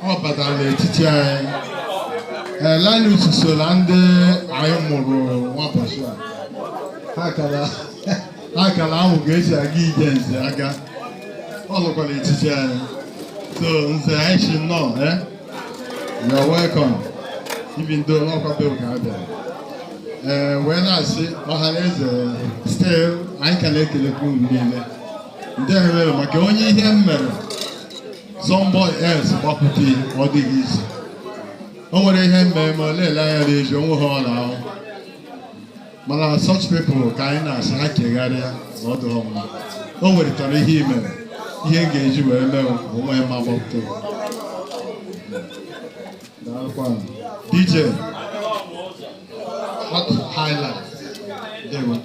ọ batara n'etiti anyị. Linus so na ndị anyị mụrụ nwabọchị a ha kara ahụ ka esi aga ije nze aga. Ọ nọkwa n'etiti anyị. So nze, anyị si nnọọ, eh? You are welcome, even though n'ọkwa be ka a bịara. Wee na-asị ọha na eze, still anyị ka na-ekelekwa unu niile ndị mere maka onye ihe m mere somebody else gbapụta. Ọ dịghị izu o nwere ihe mere ma ọ na-ele anya n'ezi onwe ha, ọ na-ahụ. Mana such people ka anyị na-asị ha chegharịa na ọ dịghọ mma. O weretara ihe i mere, ihe m ga-eji wee mee onwe ma gbapụta. Daalụkwanụ. DJ Hot Highlight. Ndewo.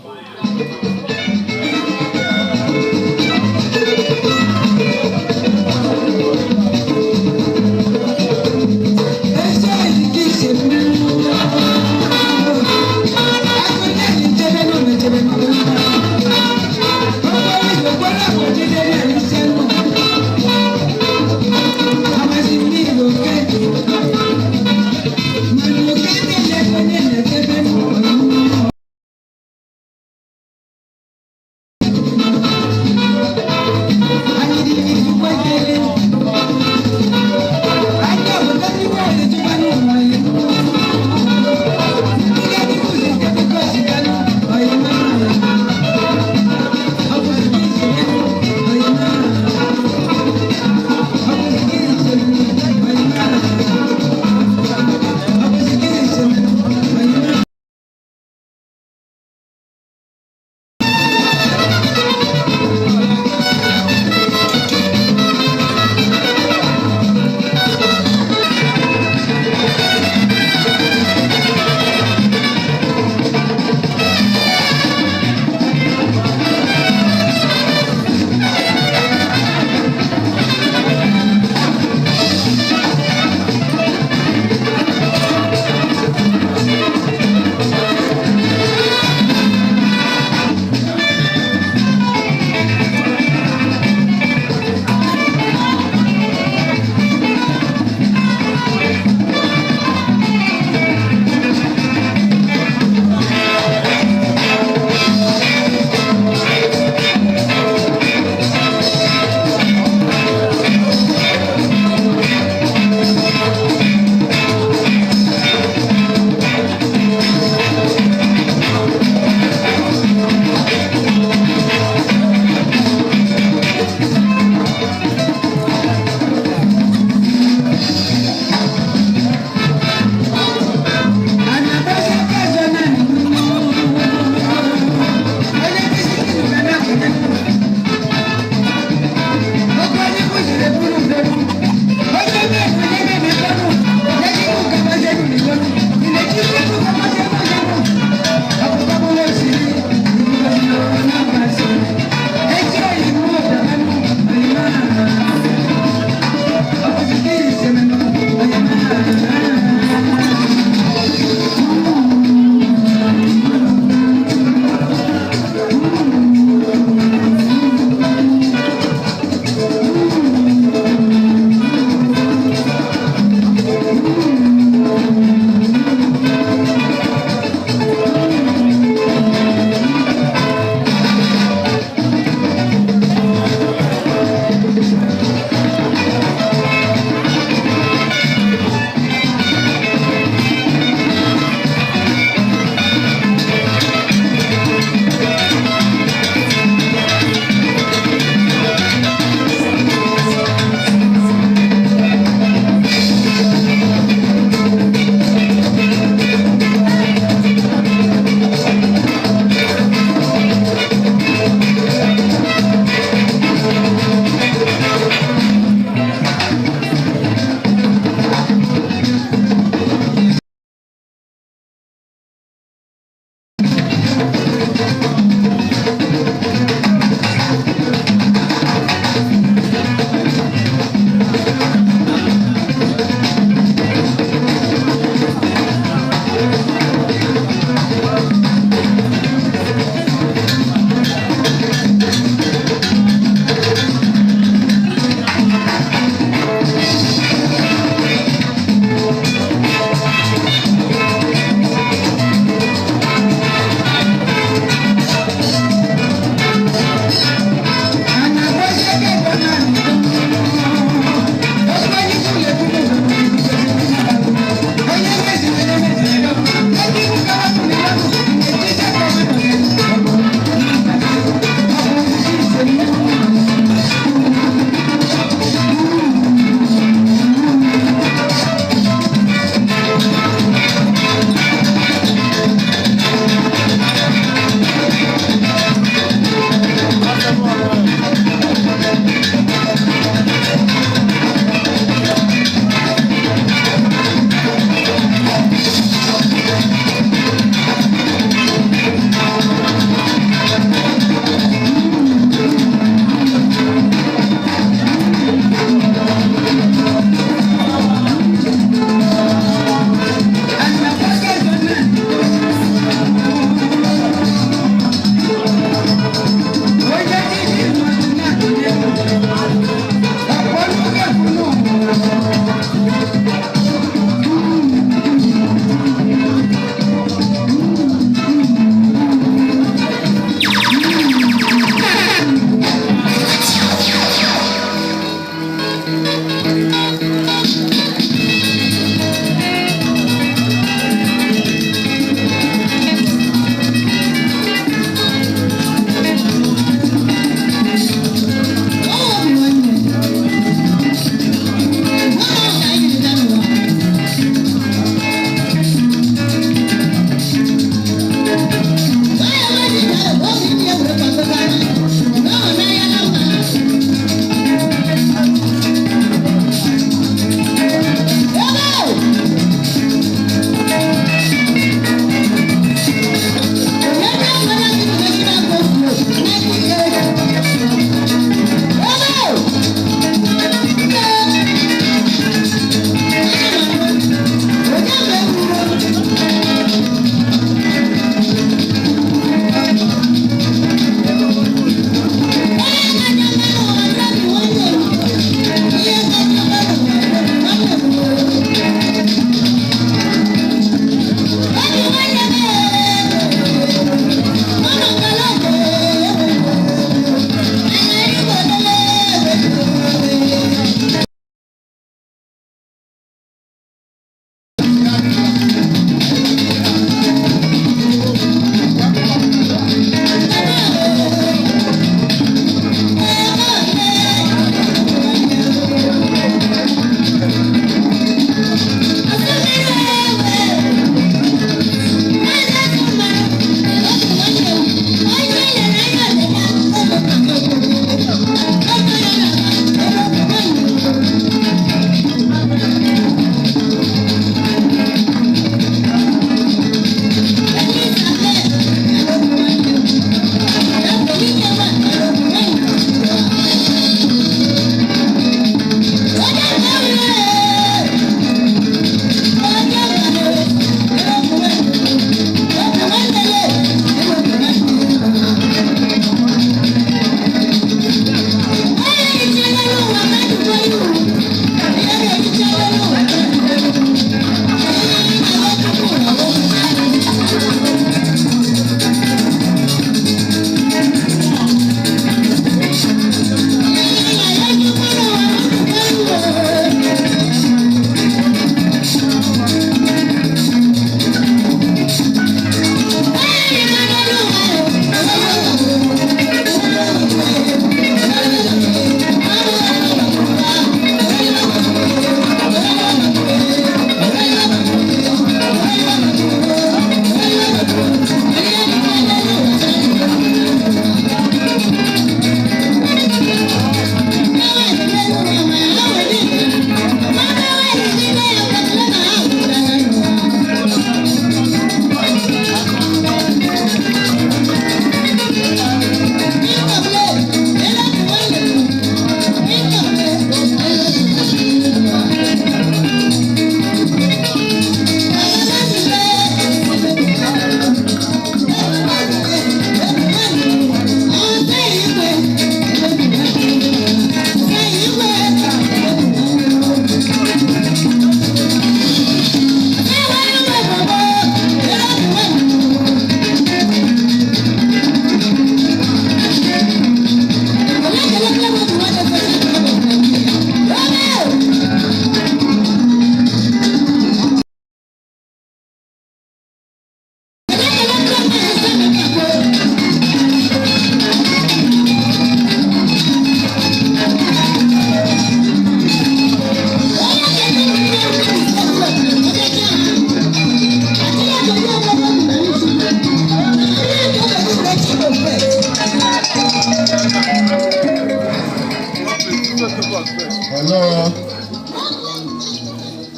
Hello.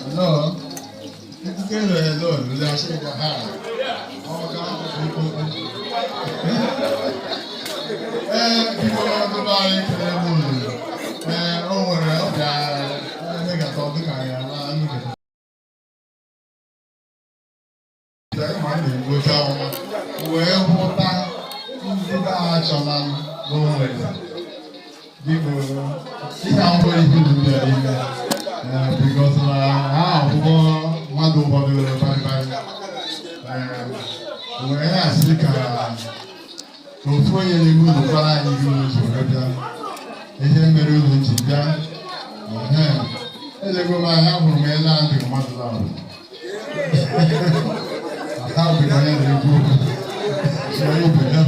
Hello. Ikukere hello lórí aṣẹ́gun ha. Ọ̀gá ọ̀gbọ̀n. Ee, biko ndị be anyị kele m unu. Ee, o nwere ọ ga-emegatọ dịka ya na nnukwu. Ma a na-enweta ọma wee hụta ndị be ha chọla n'onwere. Biko, ihe ahụhụ ihe unu bịara ime because na ha ahụhụ mmadụ ụfọdụ kparịkparị wee na-asị ka ofu onye n'ime unu gwara anyị ihe unu ji wee bịa, ihe mere unu ji bịa. Elego m anya, ahụrụ m ele ndị mmadụ ahụ ata bụ onye na-ekwu okwu chọọ ibe ya.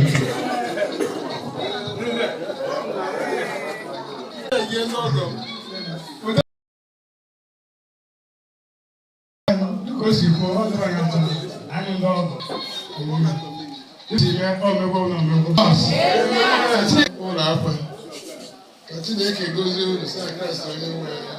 Dịka o si kwuo, ọ dịrọ ya mma anyị ndị ọgọ iji mee omegwo na omegwo. Ụlọ akwa ka Chineke gozie unu sị Kraịst onye nwe ya.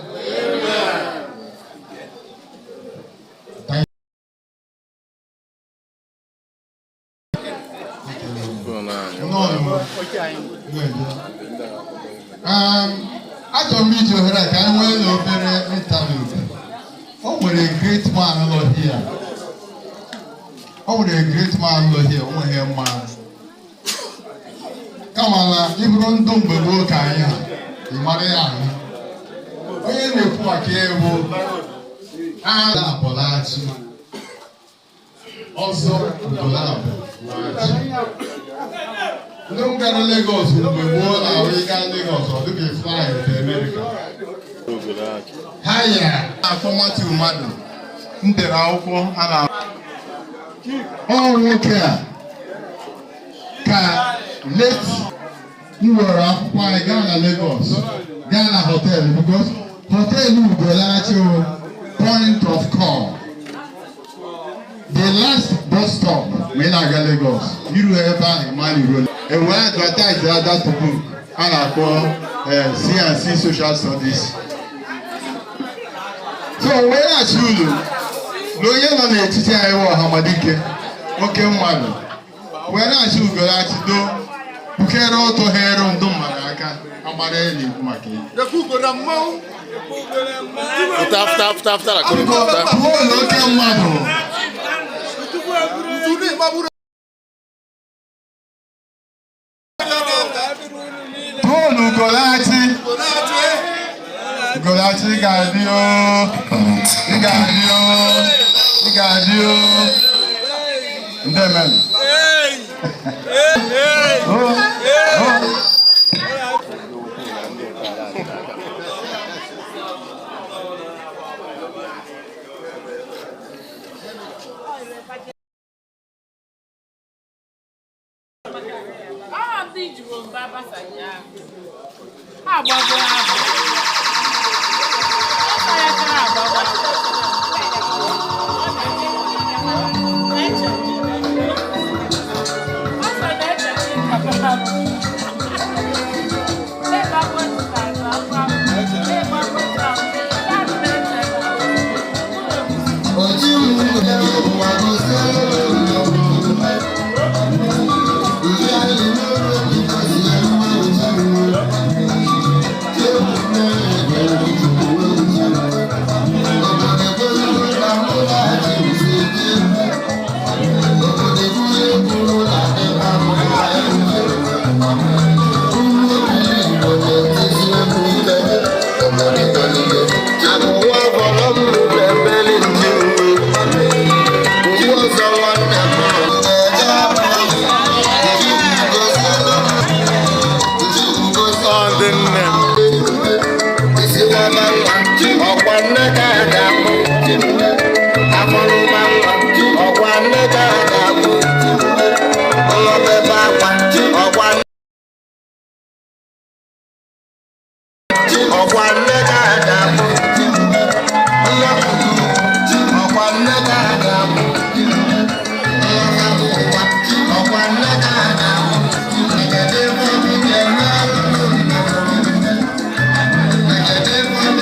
Achọrọ m iji ohere a ka anyị nwee na obere interlude. O nwere great man nọ here. O nwere great man nọ here, o nweghị mma. Kama na ịbụrụ ndụ mgbe gboo ka anyị ha, ị mara ya ahụ. Onye na-ekwu maka ya bụ a na-abọlachi. Ọzọ Ugolabụ laghachi. Ndị m gara Lagos mgbe gboo na-ahụ ịga Lagos ọ dịka fly to America. Ha ya akpọ Matthew mmadụ m dere akwụkwọ a na ọ nwoke a ka late m were akwụkwọ anyị gaa na Lagos, gaa na hotel, because hotel Ugolachi o point of call, the last bus stop ma ị na-aga Lagos, iru ebe ahụ ma iruo ewee advertise that book a na-akpọ C&C Social Studies. So wee na-achị ulu na onye nọ n'etiti anyị wụ Ọhamadike, oke mmadụ, wee na-achị Ugolachi do bukere ọtọ here ndụ mmadụ aka agbara ya na-ekwu maka ya. Pụta, pụta, pụta, pụta na koro, pụta. Bụọlụ oke mmadụ. Bụọlụ Ugolachi. Ugolachi ga-adị o. Ị ga-adị o. Ị ga-adị o. Ndị emenụ. Oh, oh. Aha ndị juru mba basanye ahụ. Ha agbago ha bụ. Ọ ya ka ha agbago. Ọ sọ na-eche ka ha bụ. Na-egbago nta na akwa. Na-egbago nta. Ya na-eche ka Ọ ndị nne m. Ọkwa nne ka a ga-akpụ akpọrụma nwa, ọkwa nne ka a ga-akpụ nwa bebe akwa, ọkwa nne ka a ga-akpụ nwa kuku, ọkwa nne ka a ga-akpụ nwa kabụ ụwa, ọkwa nne ka a ga-akpụ. Egede ebe obi ga-eme. Egede ebe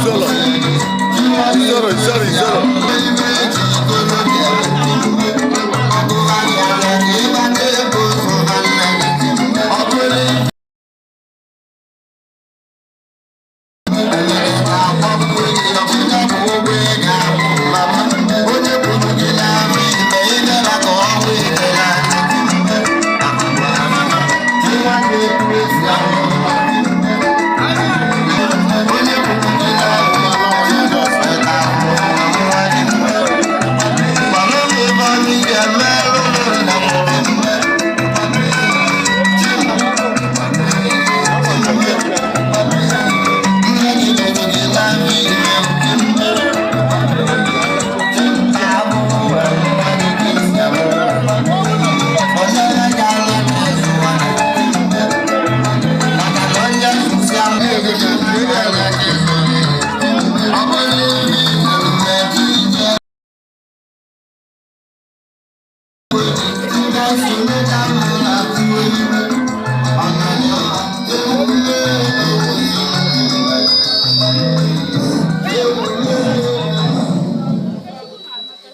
Zolo. Zoro, zoro, zoro.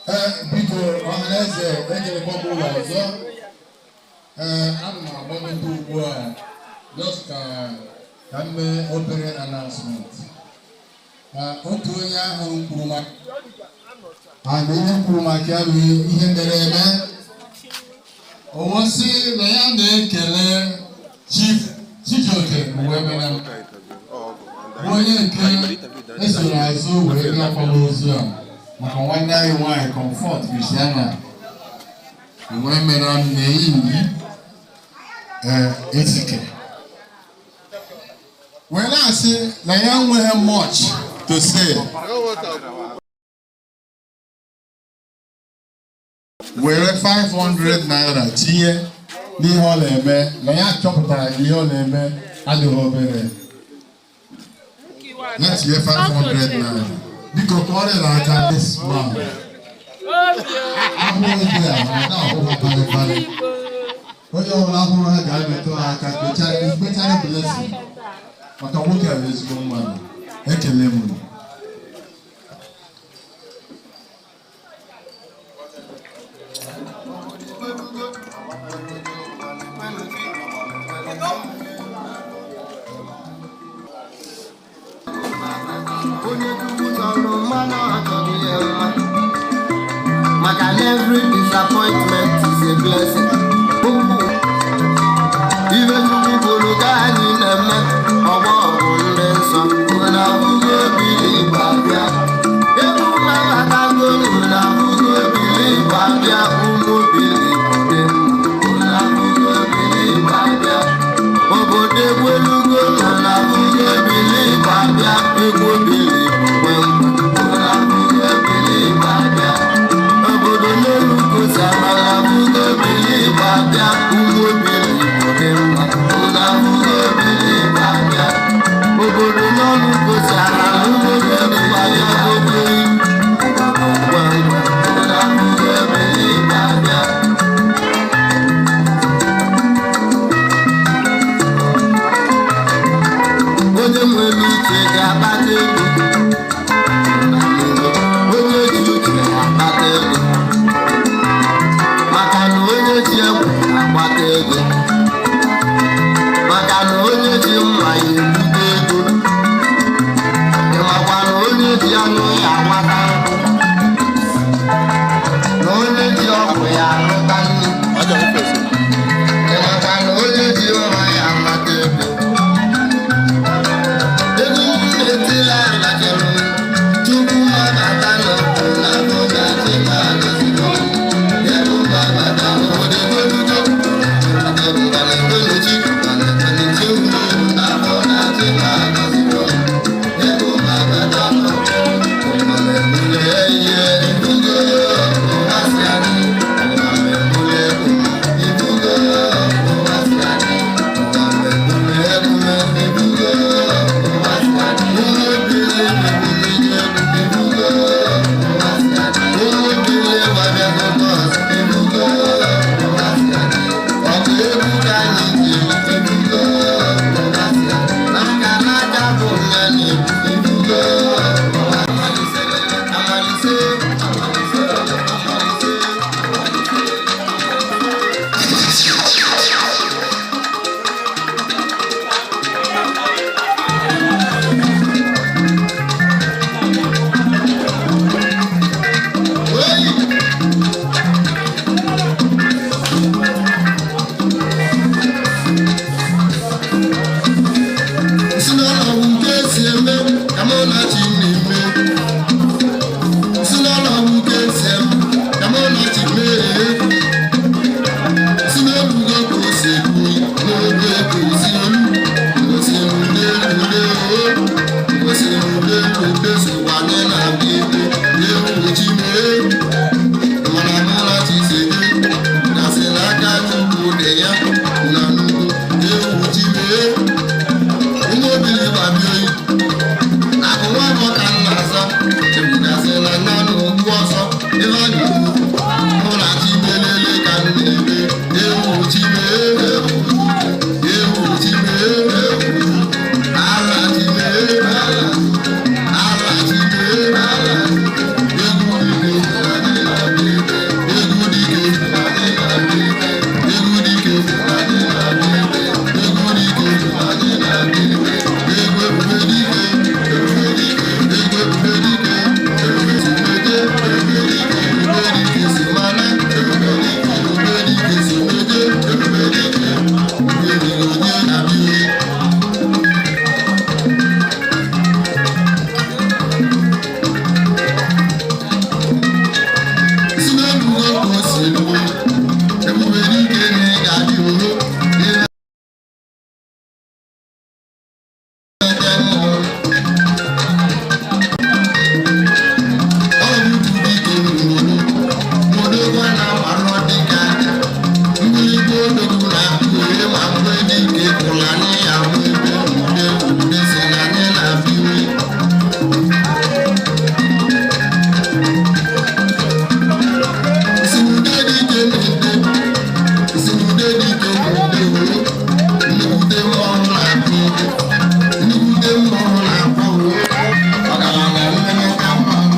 Ee, biko ọhaneze ekelekwa m ụlọ ọzọ. Ee, ana m agbalite ugbu a just ka m mee obere announcement. Ka otu onye ahụ kwuru maka and ihe m kwuru maka ya bụ ihe mere eme. O sị na ya na-ekele Chief Chijioke Uwemene, bụ onye nke esoro azụ wee bịa akwamozu a maka nwanne anyị nwaanyị Comfort Christiana Uwemene na-eyi Ezike, wee na-asị na ya enweghị much to say, were 500 naira tinye n'ihe ọ na-eme, na ya chọpụtara na ihe ọ na-eme adịghị obere. Ya tinye 500 naira. Biko kọrọ aka this man. Ahụrụ dị a ọ na-ahụ ha parịparị. Onye ọbụla hụrụ ha ga-emetụ ha aka kpechara blessing maka nwoke a bụ ezigbo mmadụ. Ekele m unu. Onye Chukwu chọrọ mmanụ achọghị ya mma, maka na every disappointment is a blessing. Okwu ibe Chukwu kwuru ka anyị na-eme. Ọgbọ bụ ndị nsọ na abụghị ebili Igbo abịa egwu mabatago na abụghị ebili Igbo abịa. Ụmụ obili Igbo dị mma na abụghị ebili Igbo abịa. Obodo egwelugo na abụghị ebili Igbo abịa. Egwu obili Igbo nwe mkpa na abụghị ebili Igbo abịa. Obodo n'elu kosara na abụghị ebili Igbo abịa. Ụmụ obili Igbo dị mma na abụghị ebili Igbo abịa. Obodo n'ọnụ kosara na ụmụ obili Igbo abịa. Onye nwere uche ga-akpata ego. Onye ji uche ga-akpata ego. Maka na onye ji egwu ga-akpata ego. Maka na onye ji mma ya ebute ego. Ịmakwa na onye ji anụ ya agbata nkụ. Na onye ji ọgwụ ya arụta nri. Ịmakwa na onye ji mma ya amata ego. Ego m na-etila alakịrị m tupu m abata n'ọkụ na abụ na chi ma agọzigo m. Ego m abata n'obodo egolugo. Ngana egoluchi, ngana egoluchi uru afọ na chi ma agọzigo m. Ego m abata n'ọkụ, ngana egbule ihe ebugo ụwa si adị. Ngana egbule egwu m, ebugo ụwa si adị. Ngana egbule egwu m, ebugo ụwa si adị. Ụmụ obili ebuli ebugo ụwa si adị. Ụmụ obili gbabịago bọs, ebugo ụwa si adị. Ọ bụ egwu ka anyị ji ebugo ụwa si adị. N'aka n'aka bụ nna na-ebu ebugo ụwa si adị. Amalise, amalise, amalise, amalise. Si n'ụlọ bụ nke esi eme ka mụ na chi na-eme. Si n'ụlọ bụ nke esi eme ka mụ na chi mee. Si n'ebugo ka o si ekwu n'oge ka o si elu. Ngosi erude erude o. Ngosi erude erude sokwa anyị na-abịa ebe ewu chi mee. Mana mụ na chi si dị gasị n'aka Chukwu dị ya na nnukwu ewu chi mee. Ụmụ obili gbabie oyi akụ nwa afọ ka m na-aza ebugasị na nna na okwu ọsọ ebe a na-ekwu mụ na chi melele ka m na-eme ewu chi mee ewu chi mee ala chi mee ala ala chi mee ala egwu dike egwu dike egwu dike egwu dike egwu ebube dike ebube dike egwu ebube dike ebube sumede ebube dike ebube dike sumana ebube dike ebube dike sumede ebube dike ebube dike onye na-abịa. Si n'elugo ka o si elugo ebube dike na ị ga-adị oro ị na-ete mmọnwụ. Ọ bụ dike nwụrụ odogwu na-amarọ dike aka mgbịrịgba odogwu na-akụ onye ma mgbe dike kwụrụ anyị ya hụ ebe ude ude si na anyị na-abịa iwe. Si n'ude dike na-ede, si n'ude dike na-ede oo, nnukwute mmọnwụ na-akụ ego, nnukwute mmọnwụ na-akwa oo, ọgaranya mmemeka mmanwụ.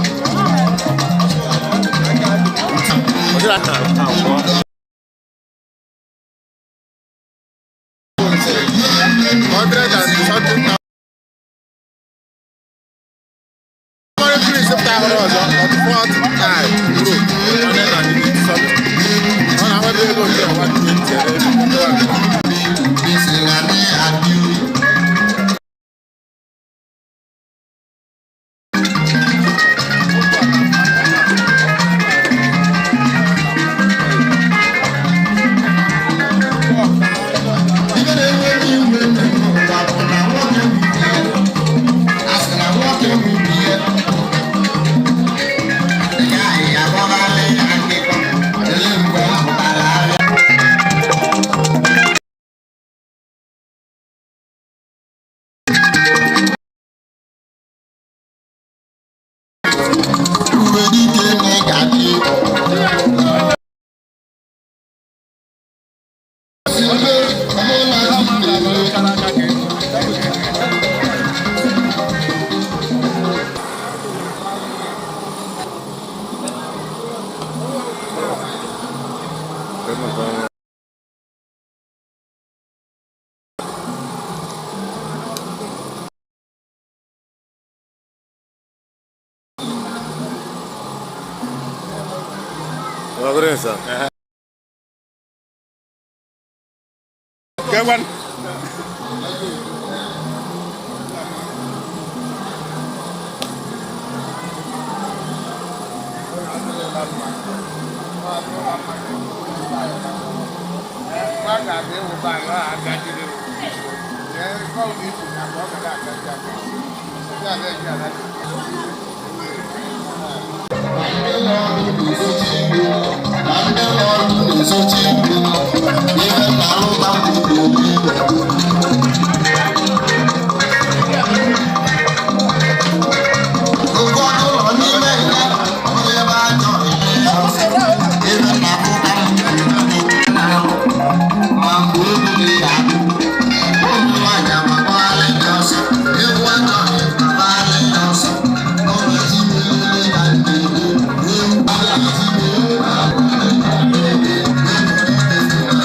Hundred and something thousand. Primary three pụta ahụrụ ọzọ on the fourth time bro 180 something. Ọ na-enwebe ego nke 120 ebe. Si na anyị abịa oyi. Ibe na-ewe m iwe n'ụwa bụ na nwoke bụ di ya. A sị na nwoke bụ di ya. Good evening, sir. Kekwan. Thank you.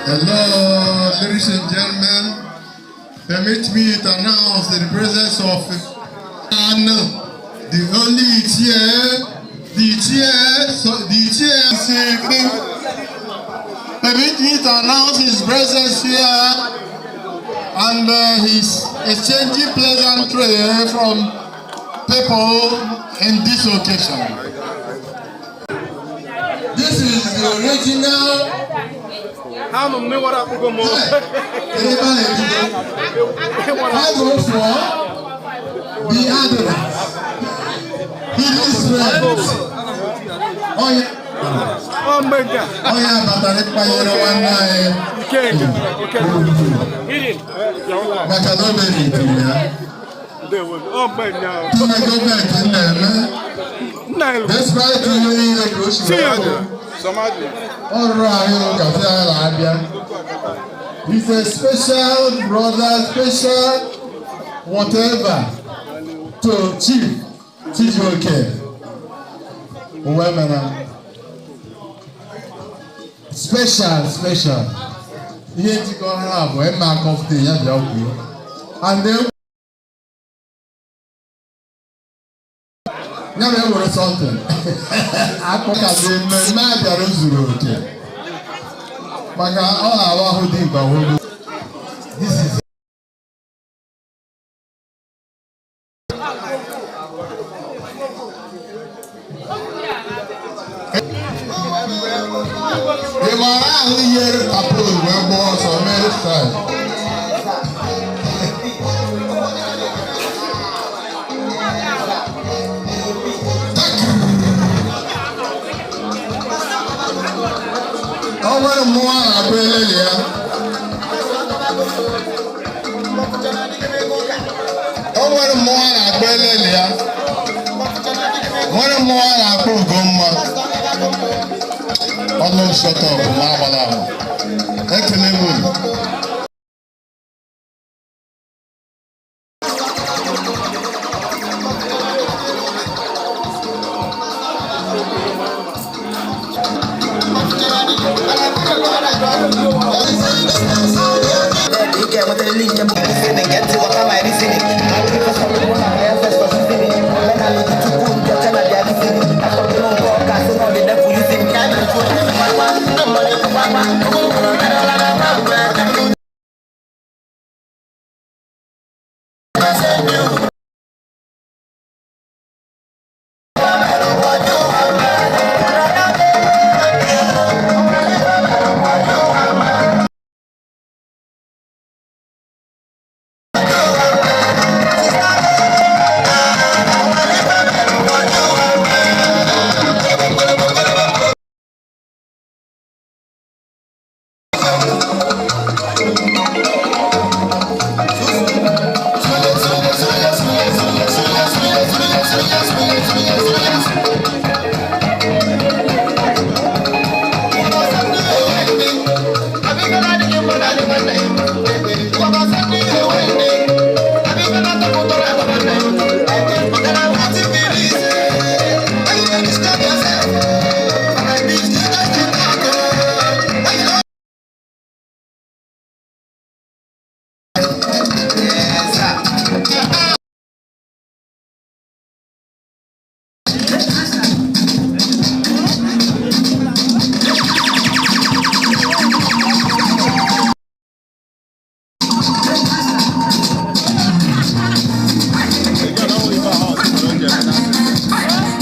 Hello, ladies and gentlemen. Permit me to announce the presence of and the only chair, the chair, so the chair this evening. Permit me to announce his presence here and his exchanging pleasantry from people in this occasion. This is the original. Anụ m n'ịwara akpụkpọ m. Ebe a na-ebido. 504, the address. Hidden strength. Onye onye abatara ịkpanyere nwanne anyị maka na o meritiri ya. Ihe gọọmenti na-eme, despite ihe niile ka o si wee dị, ọrụ anyị ụka ya na-abịa. He's a special brother, special whatever to Chief Chijioke Uwemena. Special, special. Ihe njikọ ha bụ Emma Kọfte ya bịa kwuo. And then ya bịa were something. Akụkazi mmemme a bịara zuru oke. Maka ọ na-awa ahụ dị mkpa hụrụ. This is ị maara ahụ yere tapol wee gbaa ọsọ mere style. O nwere mmụọ a na-akpọ elele ya. O nwere mmụọ a na-akpọ elele ya. Nwere mmụọ a na-akpọ Ugomma. Ọnụ shut up ma agbala ahụ. Ekele m unu.